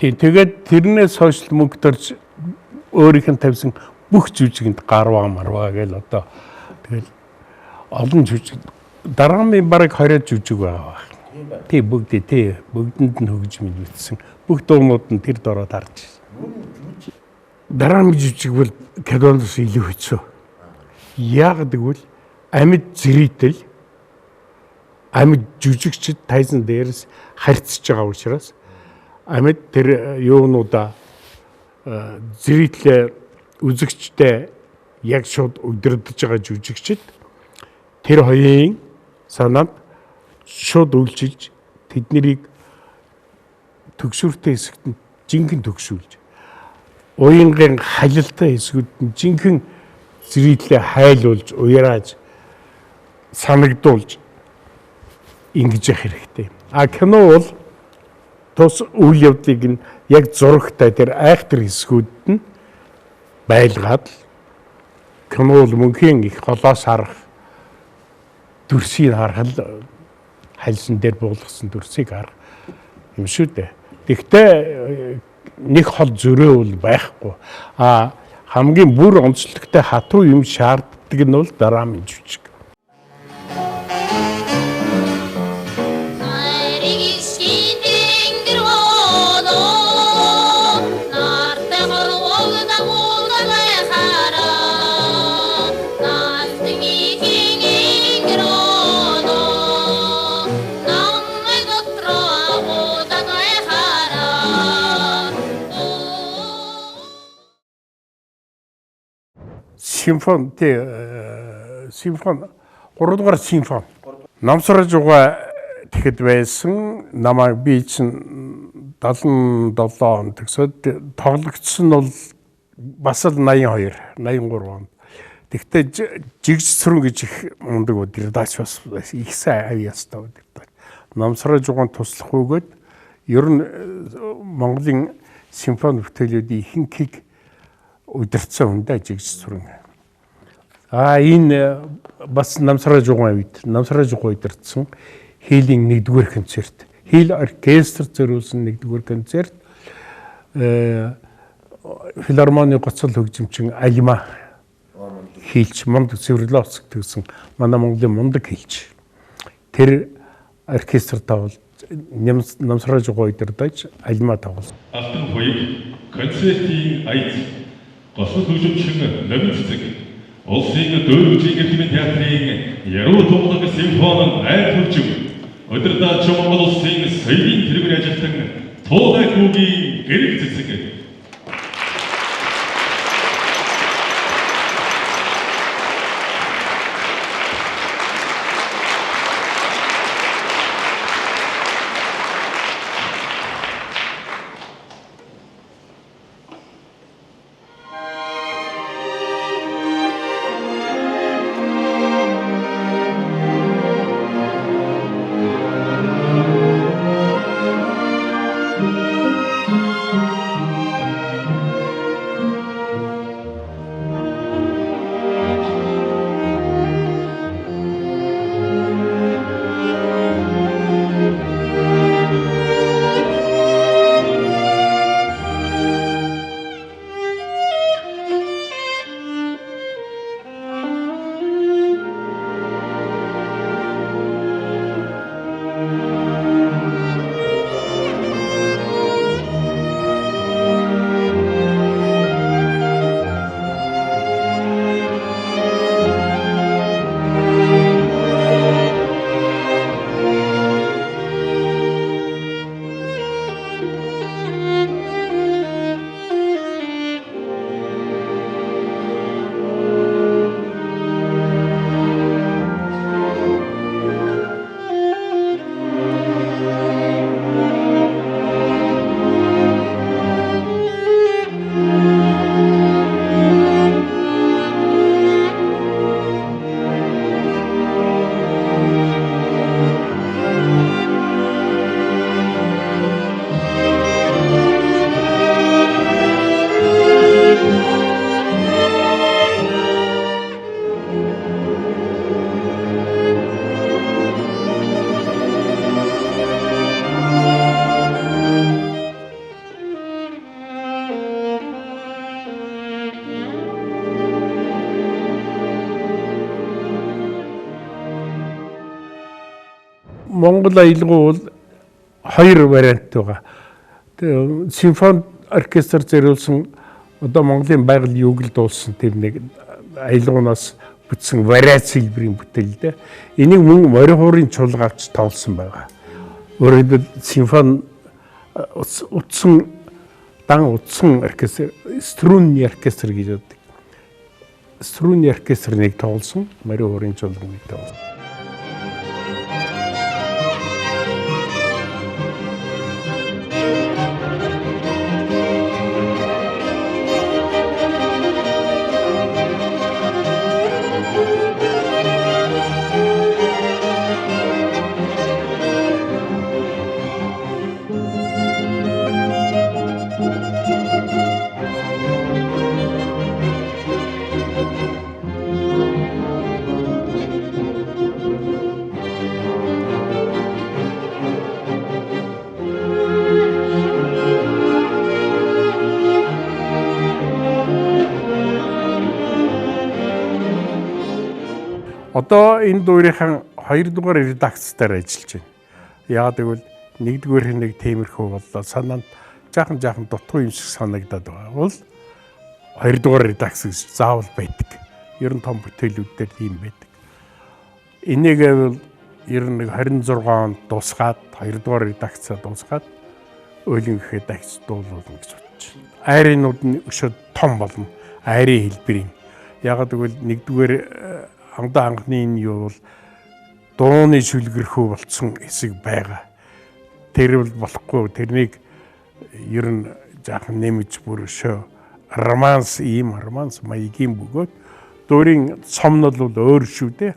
Тэгээд тэрнээс хойш мөнгө төрж өөрийнх нь тавьсан бүх жүжигэнд гарваа марваа гээл одоо тэгэл олон жүжиг дарааны бараг 20 жүжиг байгаа байх. Тий бүгд тий бүгдэнд нь хөгжим мэдсэн. Бүх дуунууд нь тэр дороо дарж. Дарааны жүжиг бол киноноос илүү хэцүү. Яг тэгвэл амьд зэрэгтэл амьд жүжигчд тайзан дээрээс харьцаж байгаа учраас амьд тэр юунуудаа зэрэглээ үзэгчтэй яг шууд удирдах байгаа жүжигчд тэр хоёрын санаанд шууд үйлчилж тэднийг төгсвөртэй хэсэгт нь жинхэнэ төгсүүлж уянгийн халилтай хэсгүүд нь жинхэнэ зэрэглээ хайлуулж уярааж санагдуулж ингэж явах хэрэгтэй. А кино бол тус үйл явдлыг нь яг зурагтай тэр айхтар хэсгүүд нь байлгаад л кино бол мөнхийн их голоос харах дүрсийг харах л хальсан дээр буулгасан дүрсийг харах юм шүү дээ. Тэгэхдээ нэг хол зөрөө бол байхгүй. А хамгийн бүр онцлогтой хатуу юм шаарддаг нь бол драмын жүжиг. Симфон тий симфон 3 дугаар симфон. Намсарж угаа тэгэхэд байсан. Намайг би чинь 77 он төгсөөд тоглогдсон нь бол бас л 82, 83 он. Тэгэхдээ жигж цөрөн гэж их мундаг удирдаач бас их сайн авьяастай удирдаач. Намсарж угаан туслах үгээд ер нь Монголын симфони бүтээлүүдийн ихэнхийг удирдсан хүн дээ жигж цөрөн. А энэ бас Намсараа жуган үед Намсараа жуган удирдсан хийлийн 1-р концерт. Хийл оркестр зориулсан 1-р концерт. Филармоны гоцол хөгжимчин Алима хийлч мундаг Свердловск төгсөн манай Монголын мундаг хийлч. Тэр оркестр тавал Намсараа жуган удирдаж Алима тавал. Алтан хуйг концертын аяц гоцол хөгжимчин Номин цэцэг Улсын дөрвжийн эрхмийн театрын Яруу тунгалаг симфони найд хөгжим удирдаач Монгол улсын соёлын тэргүүн ажилтан Туулай хүүгийн гэрэл цэцэг. Монгол аялгау бол хоёр вариант байгаа. Тэгээ симфони оркестр зориулсан одоо Монголын байгаль юуг л дуулсан тэр нэг аялгуунаас бүтсэн вариац хэлбэрийн бүтээл дээ. Энийг мөн морин хуурын чуулга авч тоолсон байгаа. Өөрөөр хэлбэл симфони утсан дан утсан оркестр, струнны оркестр гэж боддог. Струнны оркестр нэг тоолсон, морин хуурын чуулга нэг тоолсон. Одоо энэ дүүрийнхэн 2 дугаар редакцдаар ажиллаж байна. Яагаад гэвэл нэгдүгээр нэг тиймэрхүү боллоо. Санаанд жаахан дутуу юм шиг санагдаад байгаа бол 2 дугаар редакц гэж заавал байдаг. Ер нь том бүтээлүүд дээр тийм байдаг. Энийг бол ер нь 26 онд дуусгаад 2 дугаар редакцаа дуусгаад өөлөн гэхэд дахиж дуулуулна гэж бодож байна. Айрынууд нь өшөө том болно. Айрын хэлбэрийн. Яагаад гэвэл нэгдүгээр амдаа анхны энэ юу бол дууны шүлгэрхүү болцсон хэсэг байгаа. Тэр бол болохгүй. Тэрнийг ер нь жаахан нэмж бүр өшөө романс ийм романс маягийн бөгөөд дуурийн цомнол бол өөр шүү дээ.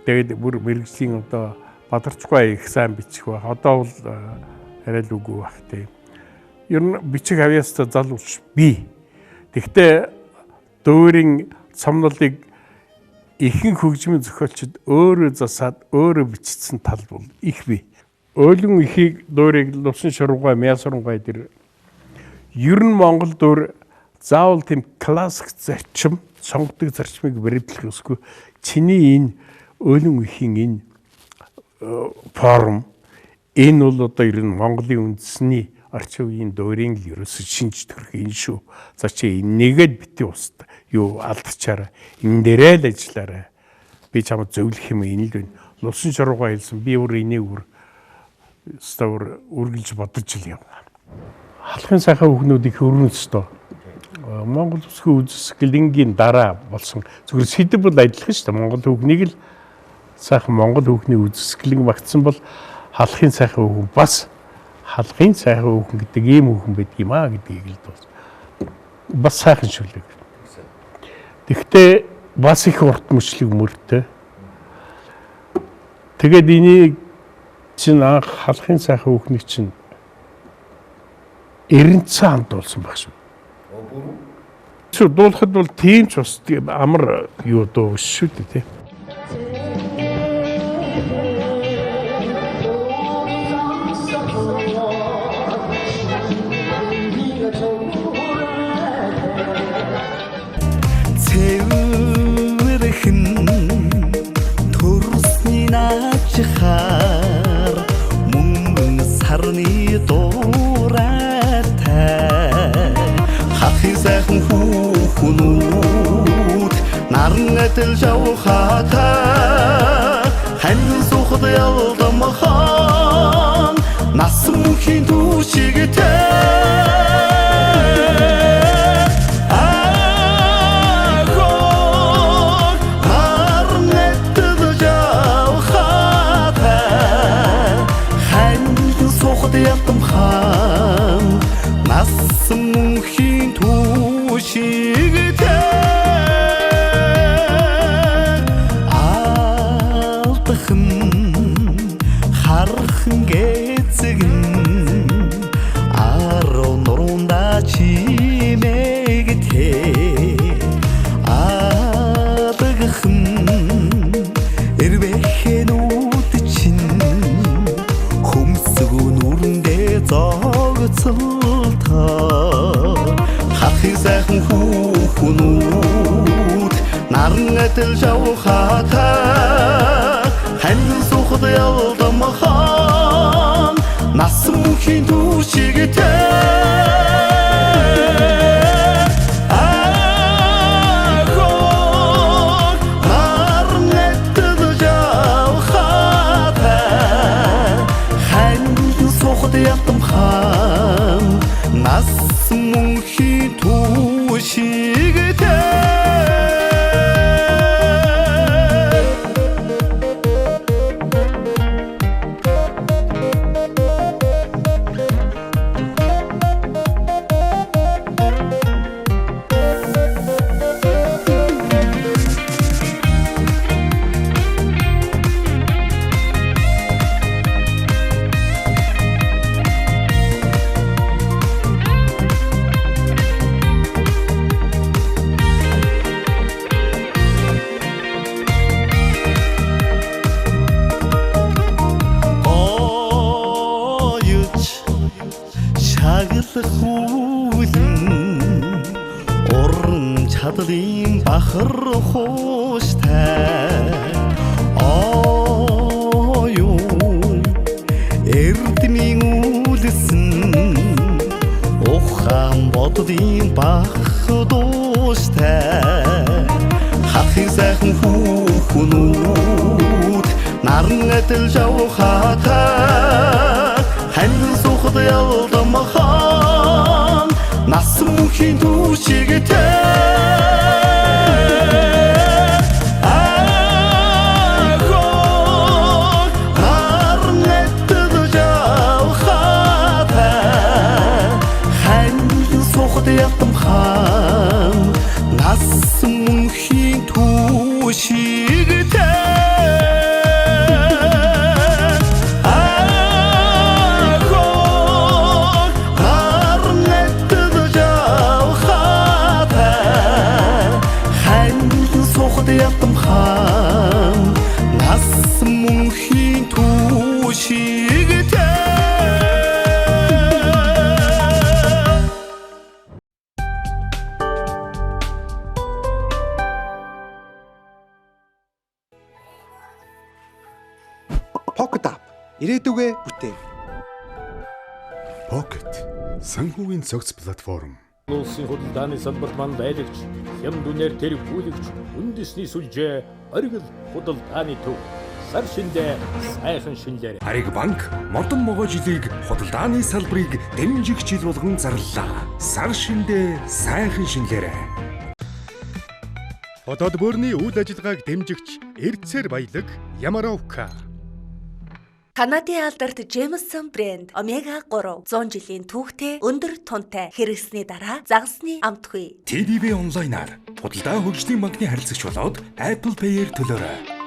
Тэгээд бүр мэрэгжлийн одоо Бадарчгүй их сайн бичих байх. Одоо бол арай л үгүй байх тийм. Ер нь бичих авьяастай залууч би. Тэгтээ дуурийн цомнолыг ихэнх хөгжмийн зохиолчид өөрөө засаад өөрөө бичсэн тал бол их бий. Өөлөн ихийг дуурийг Лувсан шургуй, Мясурангуй дээр ер нь Монгол дуур заавал тийм классик зарчим, сонгодог зарчмыг баримтлах ёсгүй. Чиний энэ өөлөн ихийн энэ форм энэ бол одоо ер нь Монголын үндэсний орчин үеийн дуурийн л ерөөсө шинж төрх энэ шүү. За чи энийгээд бити устд юу алдчихаарай. Энэ дээрээ л ажиллаарай. Би чамд зөвлөх юм энэ л байна. Лувсан шургуй хэлсэн. Би өөр энийг өөр өстө үргэлж бодож л явна. Халахын сайхан хүүхнүүд их өрнө өстө. Монгол бүсгүй үзэсгэлэнгийн дараа болсон. Зүгээр сэдэв бол адилхан шүү дээ. Монгол хүүхнийг л сайхан Монгол хүүхний үзэсгэлэн багтсан бол халахын сайхан хүүхэн бас халахын сайхан хүүхэн гэдэг ийм хүүхэн байдаг юм аа гэдгийг л дуулсан. Бас сайхан шүлэг. Тэгтээ бас их урт мөчлөг мөртэй. Тэгээд энийг чинь анх халахын сайхан хүүхнийг чинь 90 анд дуулсан баг шүү. Шүү дуулахад бол тийм ч бас амар юу дуу шүү дээ тий. Цэвэрхэн төрсний наачхаар мөнгөн сарны дуурайтай халахын сайхан хүүхнүүд наран адил жавхаатай хандин суухад ялдамхан насан мөнхийн түүшигтэй. Ялдамхан насан мөнхийн түүшигтэй алдахан хархан гэцэгэн арав нурундаа чимээгтэй алгахан эрвэхэнүүд чинь хөмсгөө нүрэндээ зогцолтой халахын сайхан хүүхнүүд наран адил жавхаатай хандин суухад ялдамхан Чадлын бахар хууштай оюун эрдмийн үлсэн ухаан бодлын бах дууштай хахын сайхан хүүхнүүд наран адил жавхаатай хандин суухад ялдамхан нас мөнхийн түүшигтэй Ятамхан нас мөнхийн түүшигтэй ахоо нарнэтэл жавхаатай ханин сухад ятамхан нас мөнхийн түүшигтэй. Pocket App ирээдүгээ бүтээн. Pocket санхүүгийн цогц платформ. Улсын худалдааны салбарт манд айлагч, хямд үнээр тэргүүлэгч, үндэсний сүлжээ, оргил худалдааны төв. Сар шиндээ сайхан шинэлээр. Хариг банк модон могой жилийг худалдааны салбарыг дэмжих жил болгон зарлалаа. Сар шиндээ сайхан шинэлээр. Хотод бөөрийн үйл ажиллагааг дэмжигч Эрдсээр баялаг Ямаровка. Канадын алдарт Jameson брэнд Омега 3 100 жилийн түүхтэй өндөр тунтай хэрэгсний дараа загасны амтгүй. TDB онлайнаар худалдаа хөгжлийн банкны харилцагч болоод Apple Pay-ээр төлөөрэй.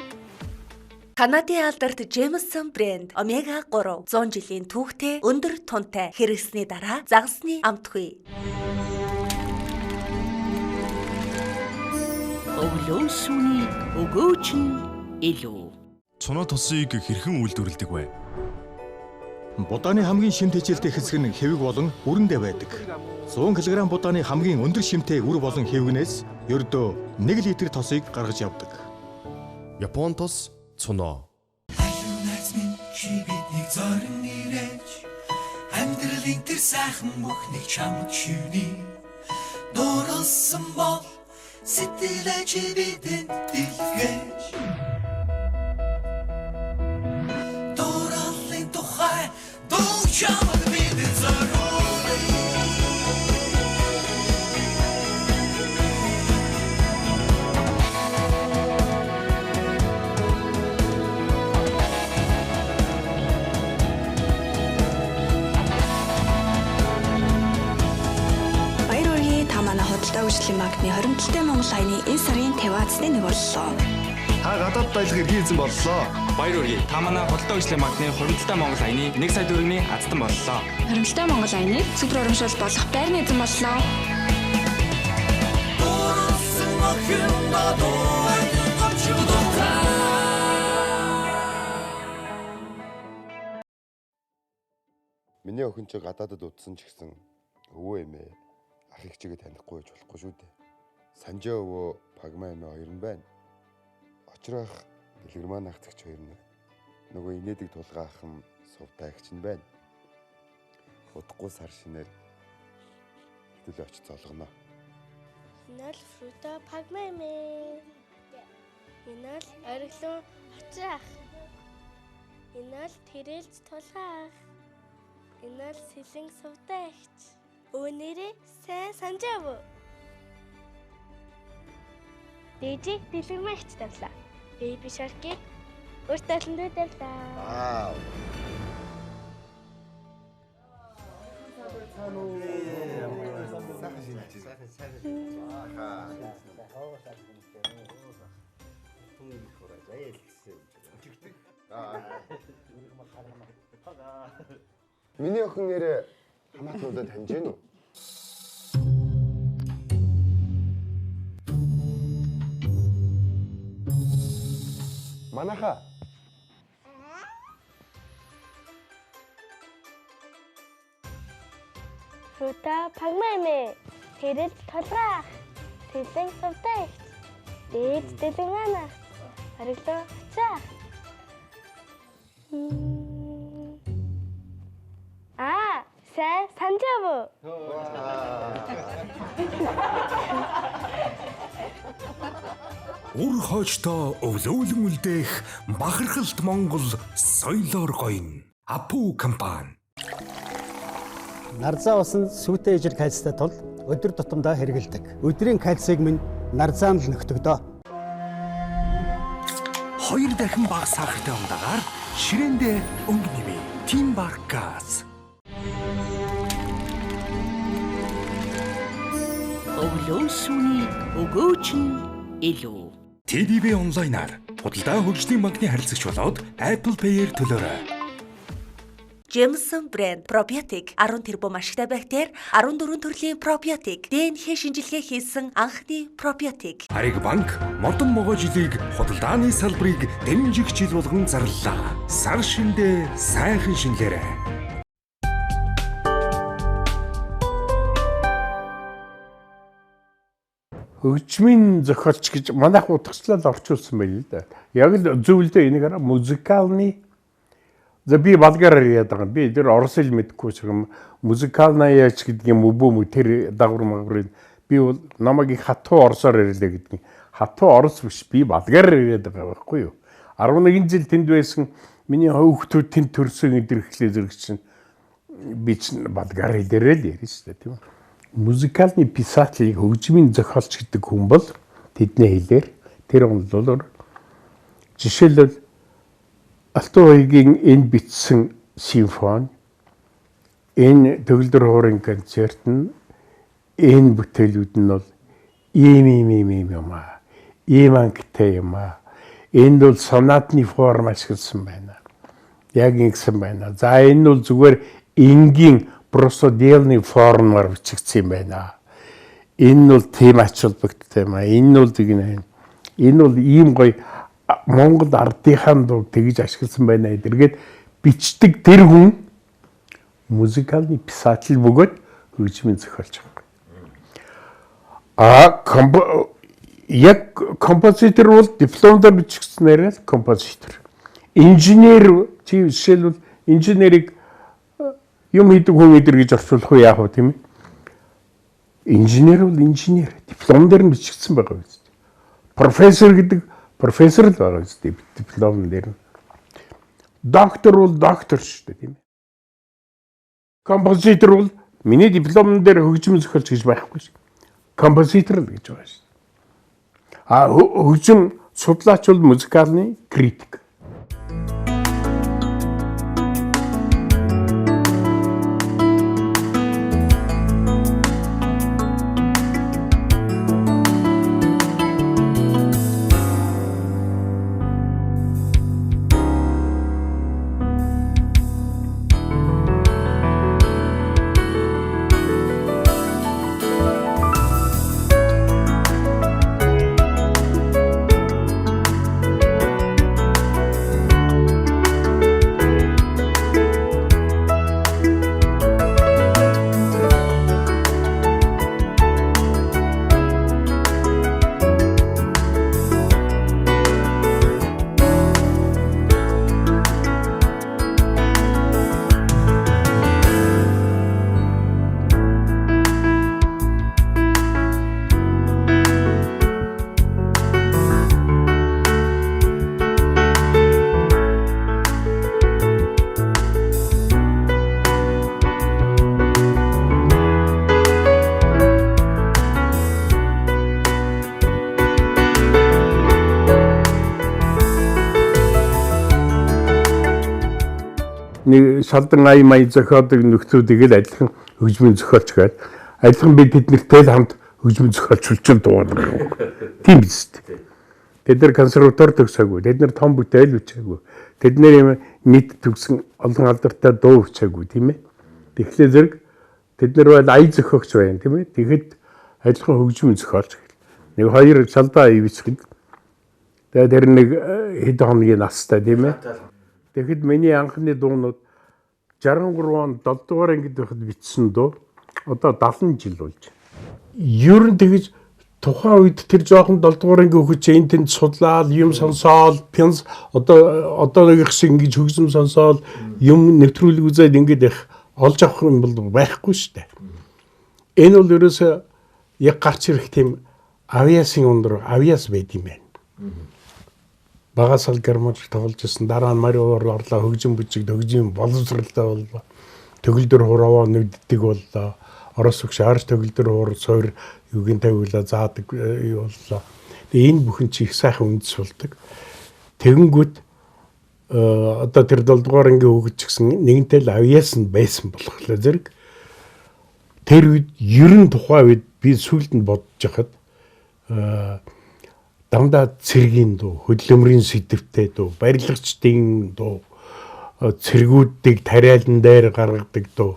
Канадын алдарт Jameson брэнд Омега 3 100 жилийн түүхтэй өндөр тунтай хэрэгсний дараа загасны амтгүй. Өглөө шөнийн өгөөч нь илүү. Цоноо тосыг хэрхэн үйлдвэрлэдэг вэ? Будааны хамгийн шимт хичээлтэй хэсэг нь хэвэг болон үрэндээ байдаг. 100 кг будааны хамгийн өндөр шимтэй үр болон хэвгнээс ердөө 1 литр тосыг гаргаж явдаг. Япон тос цоноо. Найз минь чи биднийг зорин ирэж амьдралын тэр сайхан бүхнийг чамд шивнэ. Дурлсан бол сэтгэлээ чи бидэнд дэлгэж. Дурлалын тухай дуу чамд бидэнд зориулъя. Худалдаа хөгжлийн банкны 27 Монгол аяны энэ сарын 50-ны нэг боллоо. Та гадаад аялах эрхийн эзэн боллоо. Баяр хүргэе. Та манай худалдаа хөгжлийн банкны 27 Монгол аяны 1 сая төгрөгийн азтан боллоо. 27 Монгол аяны супер урамшуул болох байрны эзэн боллоо. Дурлсан охин дуу Миний охин ч гадаадад удсан ч гэсэн өвөө эмээ ах эгчигээ танихгүй байж болохгүй шүү дээ. Санжаа өвөө Пагма эмээ хоёр нь байна. Очрох Дэлгэрмаан ах зэгч хоёр нь. Нөгөө инээдэг тулгаа ах нь сувдаа эгч нь байна. Удахгүй сар шинээр хэдүүл очиж золгоно. Энэ л Фрута Пагма эмээ. Энэ л ориглон очрох ах. Энэ л тэрэлж тулгаа ах. Энэ л сэлэн сувдаа эгч. Өө нэрээ сайн санжаа өвөө. Дээжийг дэлгэрмээ эгч тавлаа. Baby Shark-ийг өөртөө олондоо тавлаа. Вау. Миний охин нэрээ хамаатнуудаа таньж гэнэ үү? Манаха. Фрута Пагма эмээ. Тэрэл тулгаа ах. Тэлэн сувдаа эгч. Дээд дэлэн маань ах. Ориглон очоо ах. Аа, сайн санджав уу? Үр хойчтой өвлөөлөн үлдээх бахархалт Монгол соёлоор гоёно. Апу компани. Нарзаа ус нь сүйтэй ижил кальцтай тул өдөр тутамдаа хэрэгэлдэг. Өдрийн кальцийг минь нарзаан л нөхдөг дөө. Хоёр дахин бага сахартай ундагаар ширээндээ өнгө нэмээ. Тим Барк газ. Өглөө шүний өгөөч нь илүү. TDB онлайнаар худалдаа хөгжлийн банкны харилцагч болоод Apple Pay-ээр төлөөрэй. Jameson брэнд пробиотик 10 тэрбум ашигтай бактери 14 төрлийн пробиотик ДНХ шинжилгээ хийсэн анхны пробиотик. Хариг банк модон могой жилийг худалдааны салбарыг дэмжих жил болгон зарлалаа. Сар шиндээ сайхан шинэлээрэй. Хөгжмийн зохиолч гэж манайх утгачлал орчуулсан байл л да. Яг л зөвлөдөө энийг хараа музыкалны за би болгараар яриад байгаа. Би тэр орос хэл мэдэхгүй ч юм музыкалная ч гэдэг юм өвөө мө тэр дагвар магврыг би бол намайг их хатуу оросоор ярьлаа гэдэг. Хатуу орос биш, би болгараар яриад байгаа байхгүй юу? 11 жил тэнд байсан миний хүүхдүүд тэнд төрсөн эдэрхлээ зэрэг чинь би чинь болгар хэлээрээ л ярина шүү дээ, тийм үү? Музыкальный писатель хөгжмийн зохиолч гэдэг хүн бол тэдний хэлээр тэр онлоор жишээлбэл Алтан хоёгийн энэ бичсэн симфони, энэ төгөлдөр хуурын концерт нь энэ бүтээлүүд нь бол ийм ийм ийм ийм юм аа. Ийм ангитай юм аа. Энд бол сонатны форм ашигласан байна. Яг ингэсэн байна. За энэ бол зүгээр энгийн просоделны формоор бичигдсэн юм байна. Энэ бол тийм ач холбогдолтой юм аа. Энэ бол тэгнэ. Энэ бол ийм гоё Монгол ардынхаа дууг тэгж ашигласан байна. Тэргээд бичдэг тэр хүн музыкальный писатель бөгөөд хөгжмийн зохиолч юм. А яг композитор бол дипломдоор бичигдснээр л композитор. Инженер жишээлбэл инженерийг юм хийдэг хүн эдэр гэж орчуулах уу яах вэ, тийм ээ? Инженер бол инженер. Диплом дээр нь бичигдсэн байгаа биз дээ. Профессор гэдэг профессор л байгаа биз дээ диплом дээр нь. Доктор бол доктор шүү дээ, тийм ээ. Композитор бол миний диплом дээр хөгжим зохиолч гэж байхгүй шүү. Композитор л гэж байгаа шүү. А хөгжим судлаач бол музыкалны критик. Нэг шалдан ая мая зохиодог нөхдүүдийг л адилхан хөгжмийн зохиолч гээд адилхан би тэднэртэй л хамт хөгжмийн зохиолч хүлчил дуугарна. Тийм биз дээ. Тэд нар консерватори төгсөөгүй. Тэд нар том бүтээл бичээгүй. Тэд нар юм нийт төгсөн олон алдартай дуу бичээгүй, тийм ээ. Тэгэхээр зэрэг тэд нар бол ая зохиогч байна, тийм ээ. Тэгэхэд адилхан хөгжмийн зохиолч гэл. Нэг хоёр шалдан ая бичдэг. Тэгээд тэр нэг хэд хоногийн настай, тийм ээ. Тэгэхэд миний анхны дуунууд 63 он 7 дугаар ангид байхад бичсэн дуу одоо 70 жил болж. Ер нь тэгж Тухайн үед тэр жоохон 7 дугаар ангийн хүүхэд чинь энэ тэнд судлаад юм сонсоол, пянз одоо нэг их шиг ингэж хөгжим сонсоол, юм нэвтрүүлэг үзээд ингэж их олж авах юм бол байхгүй шүү дээ. Энэ бол ерөөсөө яг гарч ирэх тийм авиасын өндөр авиас байд юм байна. Багасал гармонч тоглож ирсэн, дараа нь Марио орлоо, хөгжим бүжиг, хөгжим боловсралтай боллоо. Төгөлдөр хураваа нэгддэг боллоо. Орос өгш арч төгөлдөр хуур суур юугийн тавиулаа заадаг юу боллоо. Тэгээ энэ бүхэн чи их сайхан үндэс болдог. Тэгэнгүүт одоо тэр 7 дугаар ангийн хүүхэд ч гэсэн нэгэнтэй л авиас нь байсан болохоор зэрэг тэр үед ер нь тухайн үед би сүүлд нь бодож яхад дандаа цэргийн дуу, хөдөлмөрийн сэдвтэй дуу, барилгачдын дуу, цэргүүдийг тариалан дээр гаргадаг дуу,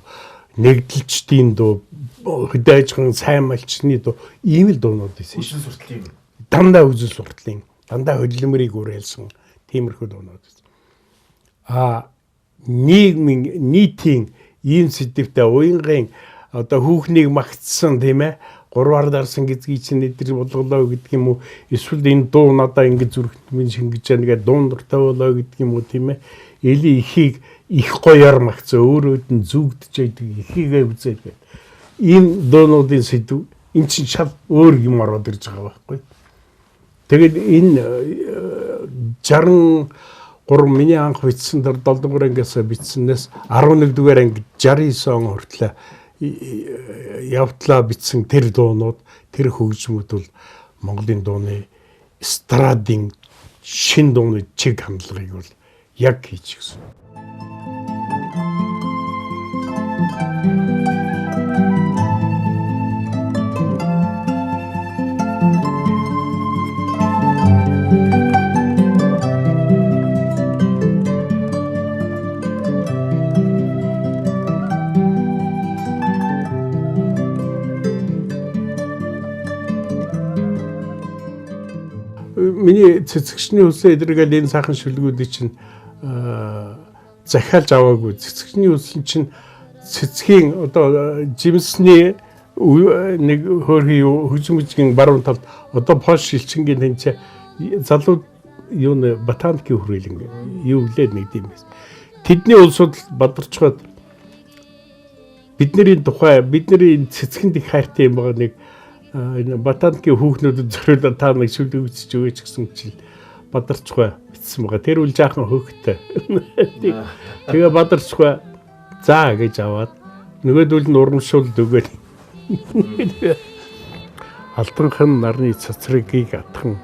нэгдэлчдийн дуу, хөдөөжхөн сайн малчны дуу, ийм л дуунууд байсан шүү. Үзэл суртлын. Дандаа үзэл суртлын, дандаа хөдөлмөрийг уриалсан тиймэрхүү дуунууд байсан. А нийгмийн нийтийн ийм сэдвтэй уянгийн одоо хүүхнийг магтсан тийм ээ гурваар дарсан гизгийг чинь эдэр болголоо гэдэг юм уу, эсвэл энэ дуу надаа ингэж зүрхт минь шингэж яана гэдэг дуун дуртай болоо гэдэг юм уу тийм ээ. Эли ихийг их гоёор магтсан, өөрөөд нь зүгдэж байдаг ихийгээ үзээд байд. Ийм дуунуудын сэдв эн чинь шал өөр юм ороод ирж байгаа байхгүй. Тэгээд энэ 63 миний анх бичсэн тэр 7 дугаар ангиас бичсэнээс 11 дугаар анги 69 он хүртлээ явтлаа бичсэн тэр дуунууд, тэр хөгжмүүд бол Монголын дууны эстрадын шин дууны чиг хандлагыг бол яг хийчихсэн. Миний цэцэгчний хүсээ эдрэгээл энэ сайхан шүлгүүдийг чинь захиалж аваагүй. Цэцэгчний хүсэл чинь цэцгийн одоо жимсний нэг хөөрхий юу хөгжим бүжгийн баруун талд одоо Польш элчингийн тэнцээ залуу юу нэ ботаникийн хүрээлэн юу гэлээд нэг юм байсан. Тэдний улсууд бадарчгаад бидний тухай бидний цэцгэнд их хайртай юм байгаа нэг энэ ботаникийн хүүхнүүдэд зориулаад та нэг шүлэг бичиж өгөөч гэсэн чинь бадарчгүй бичсэн байгаа. Тэр үл жаахан хөөхтэй. Тэгээ бадарчгүй заа гэж аваад нөгөөдөл нь урамшуулд өгөөд Алтанхан нарны цацрагийг атхан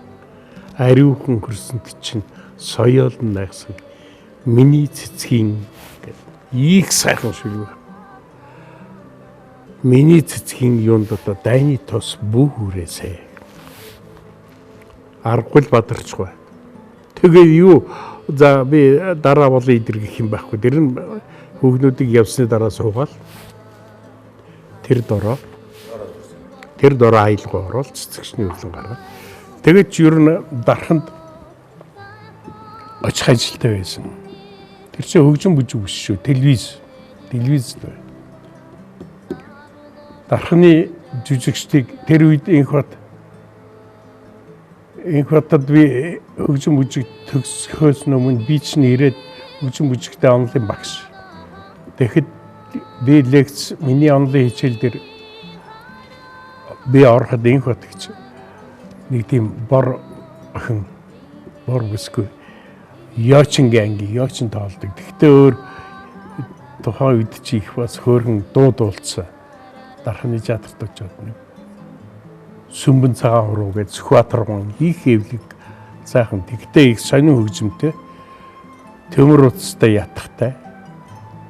ариухан хөрсөнд чинь соёол найгсан миний цэцгийн гэд их сайхан шүлэг. Миний цэцгийн юунд одоо дайны тос бүү хүрээсэ. Аргагүй л бадарчгүй. Тэгээ юу за би дараа болон идэр гэх юм байхгүй. Тэр нь хүүхнүүдийг явсны дараа суугаал тэр дороо аялгаа ороод цэцэгчний хөлн гаргаад тэгээд ч ер нь дарханд очих ажилтай байсан. Тэр чинь хөгжим бүжиг биш шүү. Телевиз байна. Дархны жүжигчдийг тэр үед инх батад би хөгжим бүжиг төгсөхөөс өмнө би чинь ирээд хөгжим бүжигтэй онлын багш. Тэгэхэд би лекц миний онлын хичээл дээр би ороход инх бат гэж нэг тийм бор охин бор бүсгүй Йочингийн анги Йочин тоолдог. Тэгтээ өөр тухайн үед чи их бас хөөрхөн дуу дуулсан. Дархны театрт очиод нэг сүмбэн цагаан хуруу гэж Сүхбаатар гон их эвлэг сайхан. Тэгтээ их сонин хөгжимтэй төмөр утастай ятгатай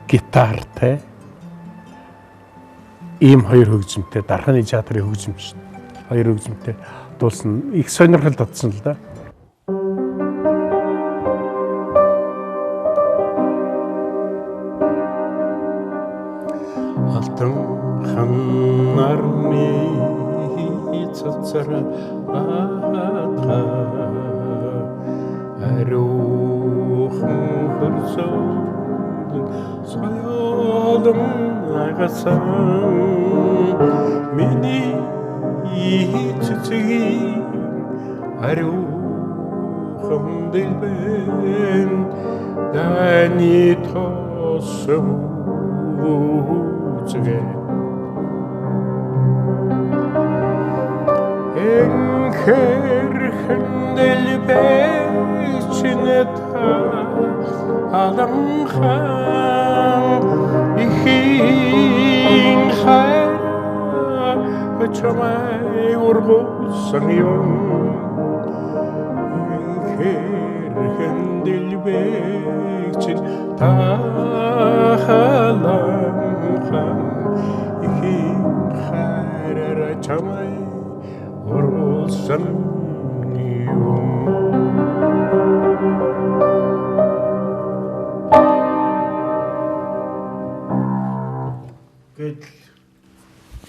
гитартай ийм хоёр хөгжимтэй дархны театрын хөгжимч хоёр хөгжимтэй дуулсан. Их сонирхол татсан л да. Алтан хан нарны цацар атга ариухан хөрсөн соёлон агасан миний Цэцгийн ариухан дэлбэн дайны тос үзгээ. Энхэрхэн дэлбэчнэ та аламхан ихийн хайр чамайг ургуулсан юм. Энхэрхэн дэлбэчнэ та халамхан ихийн хайраар чамайг ургуулсан юм.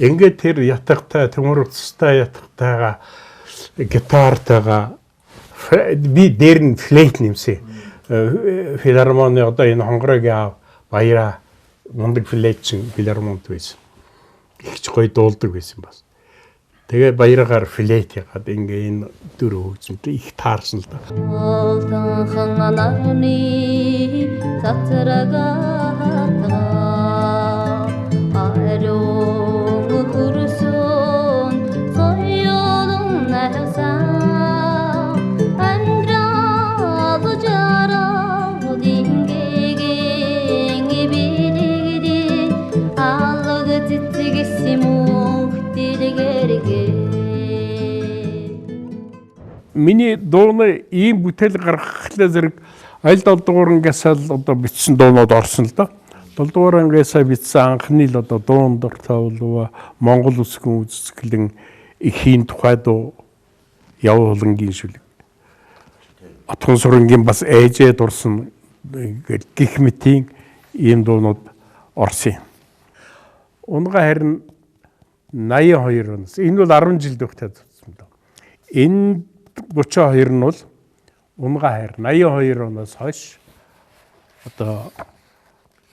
Ингээд тэр ятгатай, төмөр уцтай ятгатайгаа, гитартайгаа би дээр нь флейт нэмсэн. Филармоны одоо энэ хонгорыг аав баяраа мундаг флейтчин филармонд байсан. Их ч гоё дуулдаг байсан бас. Тэгээ баяраагаар флейт ягаад ингээ энэ дөрөв хөгжимтэй их таарсан л да. Алтанхан нарны цацрагатга ариун хөрсөн соёлон найсан амьдрал жаргал ингээгийн бэлэгдээ алга цэцгсэн мөнх дэлгэргээ. Миний дууны ийм бүтээл гаргахлаа зэрэг аль 7 дугаар ангиас л одоо бичсэн дуунууд орсон л доо. 7 дугаар ангиасаа бичсэн анхны л одоо дуун дуртай болов Монгол үсгэн үзэсгэлэн эхийн тухай дуу Явуулангийн шүлэг. Отгон сурангийн бас ээжээ дурсан гих мэтийн ийм дуунууд орсон юм. Унга харин 82 оноос энэ бол 10 жил дөхтэй зүтсэн доо. Энэ 32 нь бол унга хайр 82 оноос хойш одоо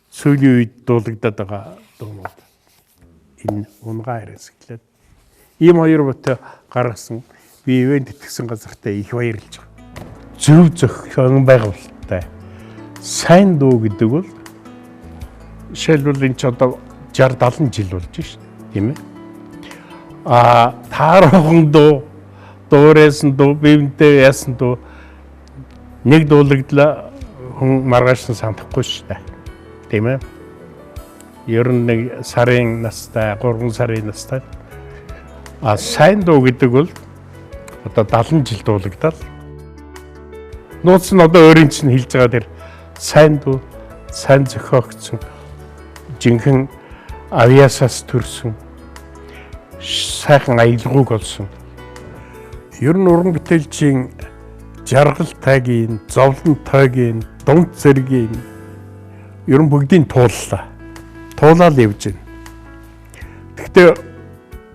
сүүлийн үед дуулагдаад байгаа дуунууд энэ унга хайраас эхлээд ийм хоёр бүтэй гаргасан. Би ивент итгэсэн газартаа их баярлж байгаа. Зөв зохион байгуулалттай сайн дуу гэдэг бол жишээлбэл энэ ч одоо 60 70 жил болж шин, тийм ээ. А таархан дуу, дуурайсан дуу, бивэнтэй яасан дуу нэг дуулагдлаа хүн маргааш нь санахгүй шүү дээ. Тийм ээ. Ер нь нэг сарын настай, 3 сарын настай. А сайн дуу гэдэг бол одоо 70 жил дуулагдал. Нууц нь одоо өөрийн чинь хэлж байгаа тэр сайн дуу, сайн зохиогдсон, жинхэнэ авьяасаас төрсөн, сайхан аялгауг олсон. Ер нь уран бүтээлчийн жаргал тайгийн, зовлон тайгийн, дунд зэргийн ер нь бүгдийг тууллаа. Туулаад явж байна. Гэхдээ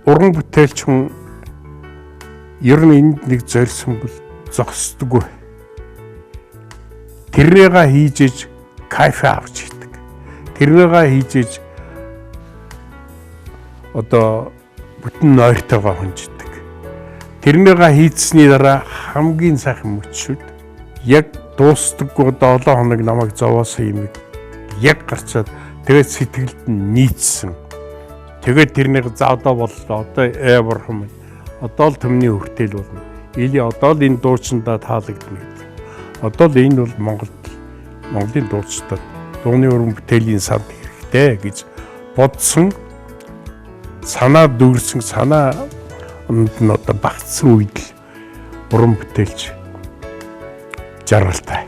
уран бүтээлч хүн ер нь энд нэг зорьсон бол зогсдоггүй. Тэрнийгээ хийж иж кайф авч идэг. Тэрнийгээ хийж иж одоо бүтэн нойртойгоо хонждаг. Тэрнийгээ хийцсний дараа хамгийн сайхан мөчшүүд яг дуустдаггүй одоо 7 хоног намайг зовоосон юм яг гарчаад тэгээд сэтгэлд нь нийцсэн. Тэгээд тэрнийг за одоо боллоо. Одоо бурхан минь. Одоо л төмний хүртэл болно. Или одоо л энэ дуучиндаа таалагдана гэдэг. Одоо л энэ бол Монголын дуучдад дууны уран бүтээлийн санд хэрэгтэй гэж бодсон, санаа дүүрсэн, санаа нь одоо багтсан үед л уран бүтээлч жаргалтай.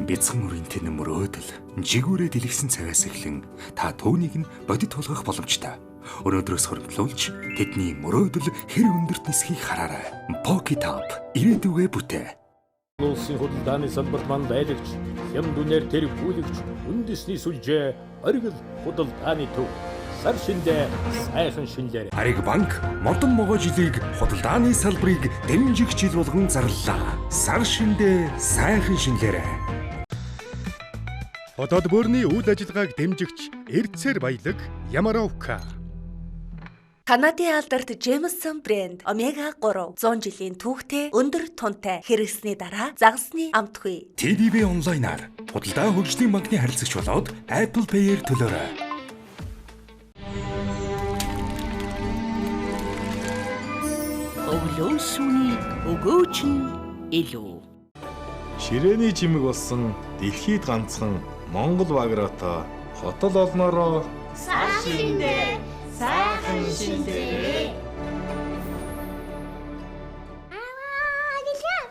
Бяцхан үрийн тэнэм мөрөөдөл жигүүрээ дэлгэсэн цавиас эхлэн та түүнийг нь бодит тулгах боломжтой. Өнөөдрөөс хоримтлуулж тэдний мөрөөдөл хэр өндөрт нисхийг хараарай. Pocket Up ирээдүгээ бүтээ. Улсын худалдааны салбарт манд айлагч, хямд үнээр тэргүүлэгч, үндэсний сүлжээ, оргил худалдааны төв. Сар шиндээ сайхан шинэлээр. Ариг банк модон могой жилийг худалдааны салбарыг дэмжих жил болгон зарлалаа. Сар шиндээ сайхан шинэлээр. Хотод бөөрийн үйл ажиллагааг дэмжигч Эрдсээр баялаг Ямаровка. Канадын алдарт Jameson брэнд Омега 3 100 жилийн түүхтэй өндөр тунтай хэрэгсний дараа загасны амтгүй. TDB онлайнаар худалдаа хөгжлийн банкны харилцагч болоод Apple Pay-ээр төлөөрэй. Өглөө шөнийн өгөөч нь илүү. Ширээний чимэг болсон дэлхийд ганцхан Монгол Баграта хотол олноороо сар шиндээ сайхан шиндээ. Аа гэлээ.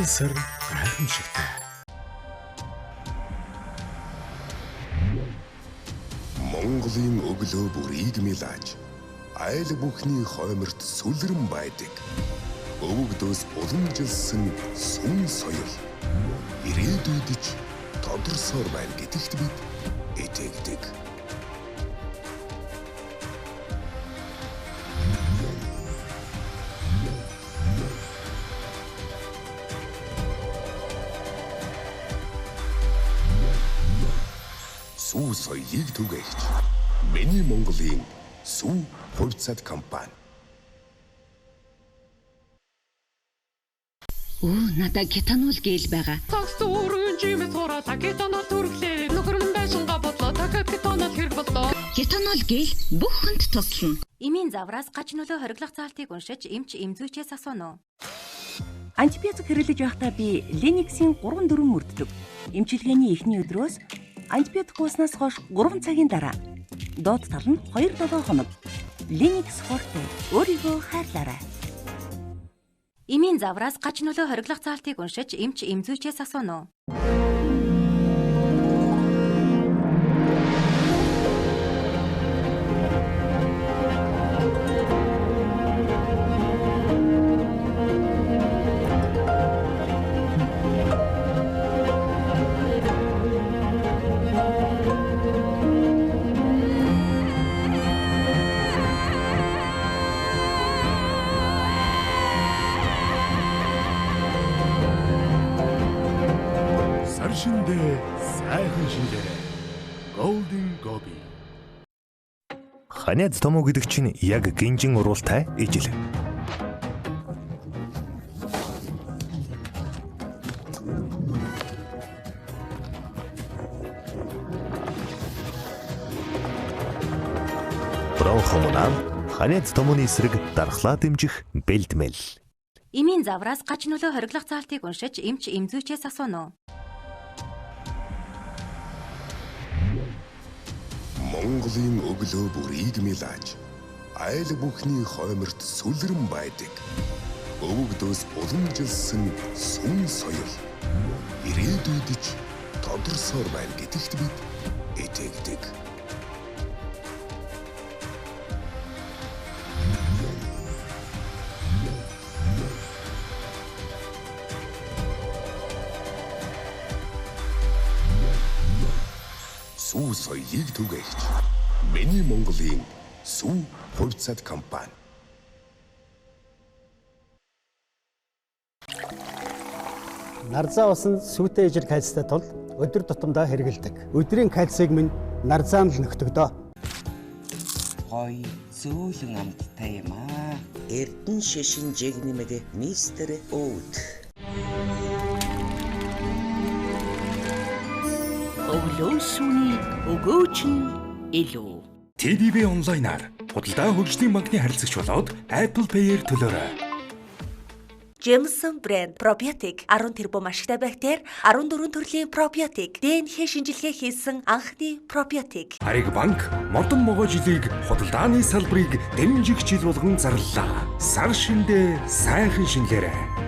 Сар гайхамшигтай. Монголын өглөө бүрийг мэлаж, айл бүхний хойморт сүлрэн байдаг. Өвөгдөөс уламжилсан сүм соёл ирээдүйд ч тодорсоор байна гэдэгт бид итгэдэг. Сүү соёлыг түгээгч. Миний Монголын сүү хувьцаат компани. Өө, надад кетанол гел байгаа. Цогц өргөн жимс хураалаа кетанол түрглээ. Нөхөр минь байшингаа бодлоо. Дахиад кетанол хэрэг боллоо. Кетанол гел бүх хүнд туслана. Эмийн завраас гач нөлөө хориглох заалтыг уншиж эмч эмзүүчээс асууна уу? Антибиотик хэрэглэж байхдаа би Linux-ийн 3 4 мөрддөг. Эмчилгээний эхний өдрөөс антибиотик ууснаас хойш 3 цагийн дараа доод тал нь 2-7 хоног. Linux Forte өөрийгөө хайрлаарай. Эмийн завраас гач нөлөө хориглох заалтыг уншиж эмч эмзүүчээс асууна уу? Шиндээ сайхан шиндээ. Golden Gobi. Ханиад томоо гэдэг чинь яг гинжин уруултай ижил. Бронхомунан ханиад томооны эсрэг дархлаа дэмжих бэлдмэл. Эмийн завраас гач нөлөө хориглох заалтыг уншиж эмч эмзүүчээс асууна уу? Монголын өглөө бүрийг мэлаж, айл бүхний хойморт сүлрэн байдаг. Өвөгдөөс уламжилсан сүм соёл ирээдүйд ч тодорсоор байна гэдэгт бид итгэдэг. Сүү соёлыг түгээгч. Миний Монголын сүү хувьцаат компани. Нарзаа ус нь сүүтэй ижил кальцтай тул өдөр тутамдаа хэрэглэдэг. Өдрийн кальцийг минь нарзаан л нөхдөг дөө. Гоё зөөлөн амттай юм аа. Эрдэн шишин жигнэмэг мистер Оут. Өглөө шөнийн өгөөч нь илүү. TDB онлайнаар худалдаа хөгжлийн банкны харилцагч болоод Apple Pay-ээр төлөөрэй. Jameson брэнд пробиотик 10 тэрбум ашигтай бактери, 14 төрлийн пробиотик, ДНХ шинжилгээ хийсэн анхны пробиотик. Хариг банк модон могой жилийг худалдааны салбарыг дэмжих жил болгон зарлалаа. Сар шиндээ сайхан шинэлээрэй.